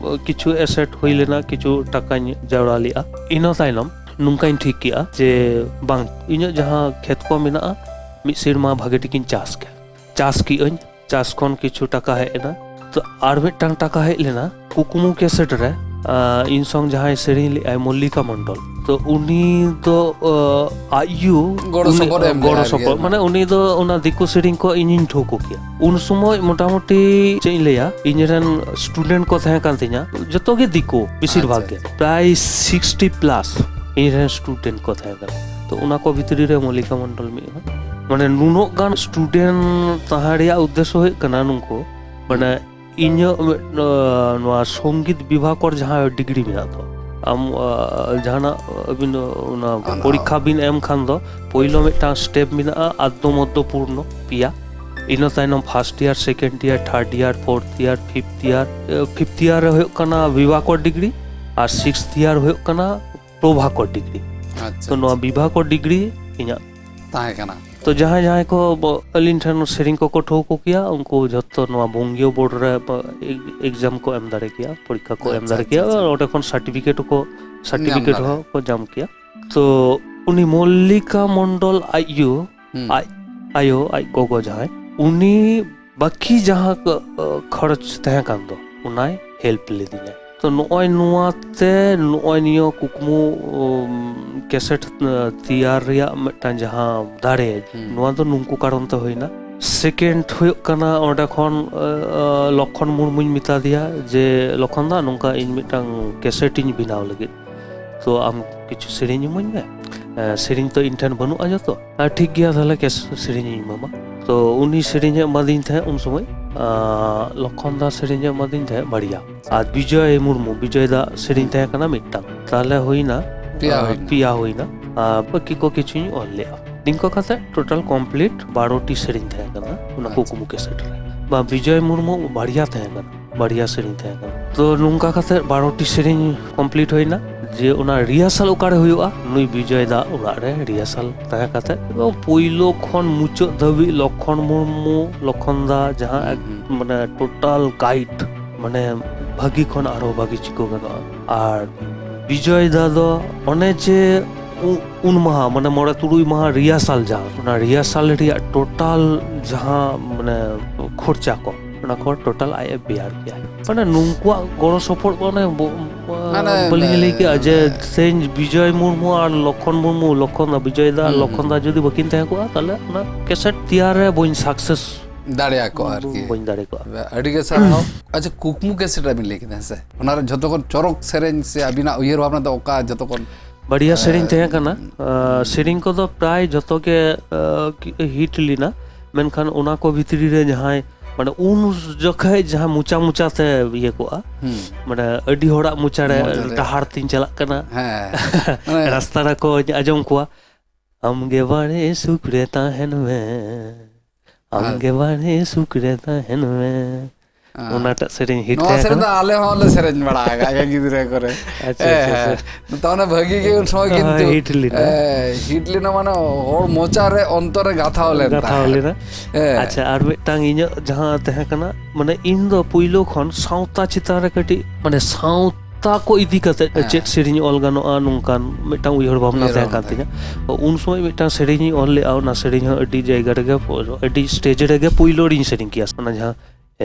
ᱠᱤᱪᱷᱩ ᱮᱥᱮᱴ ᱦᱩᱭ ᱞᱮᱱᱟ, ᱠᱤᱪᱷᱩ ᱴᱟᱠᱟᱧ ᱡᱟᱣᱨᱟ ᱞᱮᱫᱼᱟ᱾ ᱤᱱᱟᱹ ᱛᱟᱭᱱᱚᱢ ᱱᱚᱝᱠᱟᱧ ᱴᱷᱤᱠ ᱠᱮᱜᱼᱟ ᱡᱮ ᱵᱟᱝ, ᱤᱧᱟᱹᱜ ᱡᱟᱦᱟᱸ ᱠᱷᱮᱛ ᱠᱚ ᱢᱮᱱᱟᱜᱼᱟ, ᱢᱤᱫ ᱥᱮᱨᱢᱟ ᱵᱷᱟᱜᱮ ᱴᱷᱤᱠᱤᱧ ᱪᱟᱥ ᱠᱮᱫ᱾ ᱪᱟᱥ ᱠᱮᱜᱼᱟᱹᱧ, ᱪᱟᱥ ᱠᱷᱚᱱ ᱠᱤᱪᱷᱩ ᱴᱟᱠᱟ ᱦᱮᱡ ᱮᱱᱟ᱾ ᱛᱚ ᱟᱨ ᱢᱤᱫᱴᱟᱝ ᱴᱟᱠᱟ ᱦᱮᱡ ᱞᱮᱱᱟ ᱠᱩᱠᱢᱩ ᱠᱮᱥᱮᱴ ᱨᱮ, ᱟᱸ, ᱤᱧ ᱥᱚᱝ ᱡᱟᱦᱟᱸᱭ ᱥᱮᱨᱮᱧ ᱞᱮᱫᱼᱟᱭ ᱢᱚᱞᱞᱤᱠᱟ ᱢᱚᱱᱰᱚᱞ, ᱛᱚ ᱩᱱᱤ ᱫᱚ, ᱟᱸ, ᱟᱡ ᱭᱩ ᱜᱚᱲᱚ ᱩᱱᱤ, ᱥᱚᱯᱚᱦᱚᱫ ᱮᱢ ᱞᱮᱫᱼᱟᱭ ᱜᱚᱲᱚ ᱟᱨᱠᱤ, ᱥᱚᱯᱚᱦᱚᱫ, ᱦᱮᱸ᱾ ᱢᱟᱱᱮ ᱩᱱᱤ ᱫᱚ ᱚᱱᱟ ᱫᱤᱠᱩ ᱥᱮᱨᱮᱧ ᱠᱚ ᱤᱧᱤᱧ ᱴᱷᱟᱹᱣᱠᱟᱹ ᱠᱮᱭᱟ᱾ ᱩᱱ ᱥᱚᱢᱚᱭ ᱢᱚᱴᱟᱢᱩᱴᱤ ᱪᱮᱫ ᱤᱧ ᱞᱟᱹᱭᱟ, ᱤᱧ ᱨᱮᱱ ᱥᱴᱩᱰᱮᱱᱴ ᱠᱚ ᱛᱟᱦᱮᱸ ᱠᱟᱱ ᱛᱤᱧᱟ, ᱡᱚᱛᱚ ᱜᱮ ᱫᱤᱠᱩ, ᱵᱮᱥᱤᱨ ᱵᱷᱟᱜᱽ ᱟᱪᱪᱷᱟ, ᱜᱮ, ᱟᱪᱪᱷᱟ᱾ ᱯᱨᱟᱭ ᱥᱤᱠᱥᱴᱤ ᱯᱞᱟᱥ ᱤᱧ ᱨᱮᱱ ᱥᱴᱩᱰᱮᱱᱴ ᱠᱚ ᱛᱟᱦᱮᱸ ᱠᱟᱱᱟ᱾ ᱛᱚ ᱚᱱᱟ ᱠᱚ ᱵᱷᱤᱛᱨᱤ ᱨᱮ ᱢᱚᱞᱞᱤᱠᱟ ᱢᱚᱱᱰᱚᱞ ᱢᱤᱫ ᱦᱚᱲ᱾ ᱢᱟᱱᱮ ᱱᱩᱱᱟᱹᱜ ᱜᱟᱱ ᱥᱴᱩᱰᱮᱱᱴ ᱛᱟᱦᱮᱸ ᱨᱮᱭᱟᱜ ᱩᱫᱽᱫᱮᱥᱥᱚ ᱦᱩᱭᱩᱜ ᱠᱟᱱᱟ ᱱᱩᱠᱩ, ᱢᱟᱱᱮ ᱤᱧᱟᱹᱜ ᱢᱤᱫ, ᱱᱚᱣᱟ, ᱱᱚᱣᱟ ᱥᱚᱝᱜᱤᱛ ᱵᱤᱵᱷᱟᱜᱽ ᱠᱚᱨ ᱡᱟᱦᱟᱸ ᱰᱤᱜᱽᱨᱤ ᱢᱮᱱᱟᱜ ᱫᱚ, ᱟᱢ, ᱟ, ᱡᱟᱦᱟᱱᱟᱜ ᱟᱹᱵᱤᱱ ᱚᱱᱟ ᱚᱱᱟ ᱯᱚᱨᱤᱠᱠᱷᱟ ᱵᱤᱱ ᱮᱢ ᱠᱷᱟᱱ ᱫᱚ ᱯᱳᱭᱞᱳ ᱢᱤᱫᱴᱟᱝ ᱥᱴᱮᱯ ᱢᱮᱱᱟᱜᱼᱟ, ᱟᱫᱽᱫᱚ ᱢᱚᱫᱽᱫᱚ ᱯᱩᱨᱱᱚ, ᱯᱮᱭᱟ᱾ ᱤᱱᱟᱹ ᱛᱟᱭᱱᱚᱢ first year, second year, third year, fourth year, fifth year. ᱮ, ᱯᱷᱤᱯᱛᱷ ᱤᱭᱟᱨ ᱨᱮ ᱦᱩᱭᱩᱜ ᱠᱟᱱᱟ ᱵᱤᱵᱷᱟᱜᱽ ᱠᱚᱨ ᱰᱤᱜᱽᱨᱤ ᱟᱨ ᱥᱤᱠᱥᱛᱷ ᱤᱭᱟᱨ ᱦᱩᱭᱩᱜ ᱠᱟᱱᱟ ᱯᱨᱚᱵᱷᱟᱠᱚᱨ ᱰᱤᱜᱽᱨᱤ᱾ ᱟᱪᱪᱷᱟ, ᱛᱚ ᱱᱚᱣᱟ ᱟᱪᱪᱷᱟ᱾ ᱵᱤᱵᱷᱟ ᱠᱚ ᱰᱤᱜᱽᱨᱤ ᱤᱧᱟᱹᱜ ᱛᱟᱦᱮᱸ ᱠᱟᱱᱟ᱾ ᱛᱚ ᱡᱟᱦᱟᱸᱭ ᱡᱟᱦᱟᱸᱭ ᱠᱚ ᱵᱚ-, ᱟᱹᱞᱤᱧ ᱴᱷᱮᱱ ᱥᱮᱨᱮᱧ ᱠᱚᱠᱚ ᱴᱷᱟᱹᱣᱠᱟᱹ ᱠᱮᱭᱟ, ᱩᱱᱠᱩ ᱡᱷᱚᱛᱚ ᱱᱚᱣᱟ ᱵᱚᱝᱜᱤᱭᱚ ᱵᱳᱨᱰ ᱨᱮ ᱵᱚ-, ᱮᱜ-, ᱮᱠᱡᱟᱢ ᱠᱚ ᱮᱢ ᱫᱟᱲᱮ ᱠᱮᱭᱟ, ᱯᱚᱨᱤᱠᱠᱷᱟ ᱠᱚ ᱮᱢ ᱟᱪᱪᱷᱟ, ᱫᱟᱲᱮ ᱟᱪᱪᱷᱟ, ᱠᱮᱭᱟ, ᱟᱪᱪᱷᱟ᱾ ᱚᱸᱰᱮ ᱠᱷᱚᱱ ᱥᱟᱨᱴᱤᱯᱷᱤᱠᱮᱴ ᱦᱚᱸᱠᱚ, ᱧᱟᱢ ᱥᱟᱨᱴᱤᱯᱷᱤᱠᱮᱴ ᱫᱟᱲᱮᱭᱟᱜᱼᱟ᱾ ᱦᱚᱸ ᱠᱚ ᱧᱟᱢ ᱠᱮᱭᱟ᱾ ᱛᱚ ᱩᱱᱤ ᱢᱚᱞᱞᱤᱠᱟ ᱢᱚᱱᱰᱚᱞ ᱟᱡ ᱭᱩ, ᱦᱩᱸ᱾ ᱟᱡ ᱟᱭᱳ, ᱟᱡ ᱜᱚᱜᱚ ᱡᱟᱦᱟᱸᱭ, ᱩᱱᱤ ᱵᱟᱹᱠᱤ ᱡᱟᱦᱟᱸ ᱠᱚ, ᱠᱷᱚᱨᱚᱪ ᱛᱟᱦᱮᱸ ᱠᱟᱱ ᱫᱚ, ᱚᱱᱟᱭ ᱦᱮᱞᱯ ᱞᱤᱫᱤᱧᱟ᱾ ᱛᱚ ᱱᱚᱜᱼᱚᱭ ᱱᱚᱣᱟ ᱛᱮ, ᱱᱚᱜᱼᱚᱭ ᱱᱤᱭᱟᱹ ᱠᱩᱠᱢᱩ, ᱩᱢ, ᱠᱮᱥᱮᱴ, ᱟᱸ, ᱛᱮᱭᱟᱨ ᱨᱮᱭᱟᱜ ᱢᱤᱫᱴᱟᱝ ᱡᱟᱦᱟᱸ ᱫᱟᱲᱮ, ᱦᱩᱸ᱾ ᱱᱚᱣᱟ ᱫᱚ ᱱᱩᱝᱠᱩ ᱠᱟᱨᱚᱱ ᱛᱮ ᱦᱩᱭᱱᱟ᱾ ᱥᱮᱠᱮᱱᱰ ᱦᱩᱭᱩᱜ ᱠᱟᱱᱟ, ᱚᱸᱰᱮ ᱠᱷᱚᱱ, ᱟᱸ, ᱞᱚᱠᱠᱷᱚᱱ ᱢᱩᱨᱢᱩᱧ ᱢᱮᱛᱟ ᱫᱮᱭᱟ ᱡᱮ, "ᱞᱚᱠᱠᱷᱚᱱ ᱫᱟ, ᱱᱚᱝᱠᱟ ᱤᱧ ᱢᱤᱫᱴᱟᱝ ᱠᱮᱥᱮᱴ ᱤᱧ ᱵᱮᱱᱟᱣ ᱞᱟᱹᱜᱤᱫ, ᱛᱚ ᱟᱢ ᱠᱤᱪᱷᱩ ᱥᱮᱨᱮᱧ ᱤᱢᱟᱹᱧ ᱢᱮ, ᱮᱸ, ᱥᱮᱨᱮᱧ ᱛᱚ ᱤᱧ ᱴᱷᱮᱱ ᱵᱟᱹᱱᱩᱜᱼᱟ ᱡᱚᱛᱚ, ᱟᱨ ᱴᱷᱤᱠ ᱜᱮᱭᱟ, ᱛᱟᱦᱞᱮ ᱠᱮᱥ-, ᱥᱮᱨᱮᱧ ᱤᱧ ᱮᱢᱟᱢᱟ᱾" ᱛᱚ ᱩᱱᱤ ᱥᱮᱨᱮᱧ ᱮ ᱮᱢᱟᱫᱤᱧ ᱛᱟᱦᱮᱸᱫ ᱩᱱ ᱥᱚᱢᱚᱭ, ᱟᱸ, ᱞᱚᱠᱠᱷᱚᱱ ᱫᱟ ᱥᱮᱨᱮᱧ ᱮ ᱮᱢᱟᱫᱤᱧ ᱛᱟᱦᱮᱸᱫ ᱵᱟᱨᱭᱟ, ᱟᱨ ᱵᱤᱡᱚᱭ ᱢᱩᱨᱢᱩ, ᱵᱤᱡᱚᱭ ᱫᱟ ᱥᱮᱨᱮᱧ ᱦᱩᱸ᱾ ᱛᱟᱦᱮᱸ ᱠᱟᱱᱟ ᱢᱤᱫᱴᱟᱝ, ᱛᱟᱦᱞᱮ ᱦᱩᱭᱱᱟ, ᱯᱮᱭᱟ ᱟᱸ, ᱦᱩᱭᱱᱟ᱾ ᱯᱮᱭᱟ ᱦᱩᱭᱱᱟ, ᱟᱨ ᱵᱟᱹᱠᱤ ᱠᱚ ᱠᱤᱪᱷᱩᱧ ᱚᱞ ᱞᱮᱜᱼᱟ᱾ ᱱᱤᱝᱠᱟᱹ ᱠᱟᱛᱮ ᱴᱳᱴᱟᱞ ᱠᱚᱢᱯᱞᱤᱴ ᱵᱟᱨᱚ ᱴᱤ ᱥᱮᱨᱮᱧ ᱛᱟᱦᱮᱸ ᱠᱟᱱᱟ ᱚᱱᱟ ᱟᱪᱪᱷᱟ᱾ ᱠᱩᱠᱢᱩ ᱠᱮᱥᱮᱴ ᱨᱮ᱾ ᱵᱟ, ᱵᱤᱡᱚᱭ ᱢᱩᱨᱢᱩ ᱵᱟᱨᱭᱟ ᱛᱟᱦᱮᱸ ᱠᱟᱱᱟ, ᱵᱟᱨᱭᱟ ᱥᱮᱨᱮᱧ ᱛᱟᱦᱮᱸ ᱠᱟᱱᱟ᱾ ᱛᱚ ᱱᱚᱝᱠᱟ ᱠᱟᱛᱮ ᱵᱟᱨᱚ ᱴᱤ ᱥᱮᱨᱮᱧ ᱠᱚᱢᱯᱞᱤᱴ ᱦᱩᱭᱱᱟ᱾ ᱡᱮ ᱚᱱᱟ ᱨᱤᱦᱟᱨᱥᱟᱞ ᱚᱠᱟᱨᱮ ᱦᱩᱭᱩᱜᱼᱟ? ᱱᱩᱭ ᱵᱤᱡᱚᱭ ᱫᱟ ᱚᱲᱟᱜ ᱨᱮ ᱨᱤᱦᱟᱨᱥᱟᱞ ᱛᱟᱦᱮᱸ ᱠᱟᱛᱮ, ᱮᱵᱚᱝ ᱯᱳᱭᱞᱳ ᱠᱷᱚᱱ ᱢᱩᱪᱟᱹᱫ ᱫᱷᱟᱹᱵᱤᱡ ᱞᱚᱠᱠᱷᱚᱱ ᱢᱩᱨᱢᱩ, ᱞᱚᱠᱠᱷᱚᱱ ᱫᱟ ᱡᱟᱦᱟᱸ ᱦᱩᱸ, ᱮᱠ-, ᱦᱩᱸ᱾ ᱢᱟᱱᱮ ᱴᱳᱴᱟᱞ ᱜᱟᱭᱤᱰ, ᱢᱟᱱᱮ ᱵᱷᱟᱹᱜᱤ ᱠᱷᱚᱱ ᱟᱨᱦᱚᱸ ᱵᱷᱟᱹᱜᱤ ᱪᱤᱠᱟᱹ ᱜᱟᱱᱚᱜᱼᱟ᱾ ᱟᱨ ᱵᱤᱡᱚᱭ ᱫᱟ ᱫᱚ ᱚᱱᱮ ᱡᱮ ᱩ-, ᱩᱱ ᱢᱟᱦᱟ, ᱢᱟᱱᱮ ᱢᱚᱬᱮ ᱛᱩᱨᱩᱭ ᱢᱟᱦᱟ ᱨᱤᱦᱟᱨᱥᱟᱞ, ᱡᱟᱦᱟᱸ ᱚᱱᱟ ᱨᱤᱦᱟᱨᱥᱟᱞ ᱨᱮᱭᱟᱜ ᱴᱳᱴᱟᱞ ᱡᱟᱦᱟᱸ ᱢᱟᱱᱮ ᱠᱷᱚᱨᱪᱟ ᱠᱚ, ᱚᱱᱟ ᱠᱚ ᱴᱳᱴᱟᱞ ᱟᱡ ᱮ ᱵᱮᱭᱟᱨ ᱠᱮᱭᱟ᱾ ᱢᱟᱱᱮ ᱱᱩᱠᱩᱣᱟᱜ ᱜᱚᱲᱚ ᱥᱚᱯᱚᱦᱚᱫ ᱢᱟᱱᱮ ᱵᱚ-, ᱢᱟᱱᱮ, ᱵᱟᱹᱞᱤᱧ ᱞᱟᱹᱭ ᱠᱮᱜᱼᱟ ᱡᱮ ᱢᱟᱱᱮ ᱛᱮᱦᱮᱧ ᱵᱤᱡᱚᱭ ᱢᱩᱨᱢᱩ ᱟᱨ ᱞᱚᱠᱠᱷᱚᱱ ᱢᱩᱨᱢᱩ, ᱞᱚᱠᱠᱷᱚᱱ ᱫᱟ, ᱵᱤᱡᱚᱭ ᱫᱟ, ᱦᱩᱸ, ᱞᱚᱠᱠᱷᱚᱱ ᱫᱟ ᱦᱩᱸ᱾ ᱡᱩᱫᱤ ᱵᱟᱹᱠᱤᱱ ᱛᱟᱦᱮᱸ ᱠᱚᱜᱼᱟ, ᱛᱟᱦᱞᱮ ᱚᱱᱟ ᱠᱮᱥᱮᱴ ᱛᱮᱭᱟᱨ ᱨᱮ ᱵᱟᱹᱧ ᱥᱟᱠᱥᱮᱥ ᱫᱟᱲᱮᱭᱟᱜ ᱠᱚᱜᱼᱟ ᱟᱨᱠᱤ᱾ ᱵᱟᱹᱧ ᱫᱟᱲᱮ ᱠᱚᱜᱼᱟ᱾ ᱟᱹᱰᱤ ᱜᱮ ᱥᱟᱨᱦᱟᱣ᱾ ᱟᱪᱪᱷᱟ, ᱠᱩᱠᱢᱩ ᱠᱮᱥᱮᱴ ᱨᱮ ᱵᱤᱱ ᱞᱟᱹᱭ ᱠᱮᱫᱟ, ᱦᱮᱸ ᱥᱮ? ᱚᱱᱟ ᱨᱮ ᱡᱷᱚᱛᱚ ᱠᱷᱚᱱ ᱪᱚᱨᱚᱠ ᱥᱮᱨᱮᱧ ᱥᱮ ᱟᱹᱵᱤᱱᱟᱜ ᱩᱭᱦᱟᱹᱨ ᱵᱷᱟᱵᱽᱱᱟ ᱫᱚ ᱚᱠᱟ ᱡᱷᱚᱛᱚ ᱠᱷᱚᱱ ᱵᱟᱨᱭᱟ ᱥᱮᱨᱮᱧ ᱛᱟᱦᱮᱸ ᱠᱟᱱᱟ᱾ ᱟᱸ, ᱥᱮᱨᱮᱧ ᱠᱚᱫᱚ ᱯᱨᱟᱭ ᱡᱷᱚᱛᱚ ᱜᱮ, ᱟᱸ, ᱠᱤ-, ᱦᱤᱴ ᱞᱮᱱᱟ᱾ ᱢᱮᱱᱠᱷᱟᱱ ᱚᱱᱟ ᱠᱚ ᱵᱷᱤᱛᱨᱤ ᱨᱮ ᱡᱟᱦᱟᱸᱭ, ᱢᱟᱱᱮ, ᱩᱱ ᱡᱚᱠᱷᱮᱡ ᱡᱟᱦᱟᱸ ᱢᱚᱪᱟ ᱢᱚᱪᱟ ᱛᱮ ᱤᱭᱟᱹ ᱠᱚᱜᱼᱟ, ᱦᱩᱸ᱾ ᱢᱟᱱᱮ, ᱟᱹᱰᱤ ᱦᱚᱲᱟᱜ ᱢᱚᱪᱟ ᱨᱮ ᱢᱚᱪᱟ ᱨᱮ᱾ ᱰᱟᱦᱟᱨ ᱛᱤᱧ ᱪᱟᱞᱟᱜ ᱠᱟᱱᱟ᱾ ᱦᱮᱸ᱾ ᱢᱟᱱᱮ ᱨᱟᱥᱛᱟ ᱨᱮᱠᱚ ᱟᱸᱡᱚᱢ ᱠᱚᱣᱟ, "ᱟᱢ ᱜᱮ ᱵᱟᱲᱮ ᱥᱩᱠ ᱨᱮ ᱛᱟᱦᱮᱱ ᱢᱮ, ᱟᱢ ᱦᱮᱸ᱾ ᱜᱮ ᱵᱟᱲᱮ ᱥᱩᱠ ᱨᱮ ᱛᱟᱦᱮᱱ ᱢᱮ, ᱚᱱᱟᱴᱟᱜ ᱥᱮᱨᱮᱧ ᱦᱤᱴ ᱱᱚᱣᱟ ᱛᱟᱦᱮᱸ ᱥᱮᱨᱮᱧ ᱫᱚ ᱠᱟᱱᱟ᱾ ᱟᱞᱮ ᱦᱚᱸᱞᱮ ᱥᱮᱨᱮᱧ ᱵᱟᱲᱟ ᱟᱠᱟᱫ ᱜᱮᱭᱟ ᱜᱤᱫᱽᱨᱟᱹ ᱠᱚᱨᱮ᱾ ᱟᱪᱪᱷᱟ, ᱟᱪᱪᱷᱟ, ᱦᱮᱸ, ᱟᱪᱪᱷᱟ᱾ ᱦᱮᱸ᱾ ᱛᱟᱦᱚᱞᱮ ᱵᱷᱟᱹᱜᱤ ᱜᱮ ᱩᱱ ᱥᱚᱢᱚᱭ ᱦᱳᱭ, ᱠᱤᱱᱛᱩ, ᱦᱤᱴ ᱞᱮᱱᱟ᱾ ᱦᱮᱸ, ᱦᱤᱴ ᱞᱮᱱᱟ, ᱢᱟᱱᱮ ᱦᱚᱲ ᱢᱚᱪᱟ ᱨᱮ ᱚᱱᱛᱚᱨ ᱨᱮ ᱜᱟᱛᱷᱟᱣ ᱞᱮᱱ ᱜᱟᱛᱷᱟᱣ ᱛᱟᱦᱮᱸᱫ᱾ ᱞᱮᱱᱟ᱾ ᱦᱮᱸ᱾ ᱟᱪᱪᱷᱟ, ᱟᱨ ᱢᱤᱫᱴᱟᱝ ᱤᱧᱟᱹᱜ ᱡᱟᱦᱟᱸ ᱛᱟᱦᱮᱸ ᱠᱟᱱᱟ, ᱢᱟᱱᱮ ᱤᱧ ᱫᱚ ᱯᱩᱭᱞᱩ ᱠᱷᱚᱱ ᱥᱟᱶᱛᱟ ᱪᱮᱛᱟᱱ ᱨᱮ ᱠᱟᱹᱴᱤᱡ, ᱢᱟᱱᱮ ᱥᱟᱶᱛᱟ ᱠᱚ ᱤᱫᱤ ᱠᱟᱛᱮ ᱦᱮᱸ᱾ ᱪᱮᱫ ᱥᱮᱨᱮᱧ ᱚᱞ ᱜᱟᱱᱚᱜᱼᱟ, ᱱᱚᱝᱠᱟᱱ ᱢᱤᱫᱴᱟᱝ ᱩᱭᱦᱟᱹᱨ ᱵᱷᱟᱵᱽᱱᱟ ᱩᱭᱦᱟᱹᱨ ᱛᱟᱦᱮᱸ ᱵᱷᱟᱵᱽᱱᱟ ᱠᱟᱱ ᱛᱟᱦᱮᱸ ᱛᱤᱧᱟᱹ᱾ ᱛᱚ, ᱩᱱ ᱥᱚᱢᱚᱭ ᱢᱤᱫᱴᱟᱝ ᱥᱮᱨᱮᱧ ᱤᱧ ᱚᱞ ᱞᱮᱫᱼᱟ, ᱚᱱᱟ ᱥᱮᱨᱮᱧ ᱦᱚᱸ ᱟᱹᱰᱤ ᱡᱟᱭᱜᱟ ᱨᱮᱜᱮ, ᱟᱹᱰᱤ ᱥᱴᱮᱡᱽ ᱨᱮᱜᱮ ᱯᱩᱭᱞᱩ ᱨᱤᱧ ᱥᱮᱨᱮᱧ ᱠᱮᱭᱟ᱾ ᱚᱱᱟ ᱡᱟᱦᱟᱸ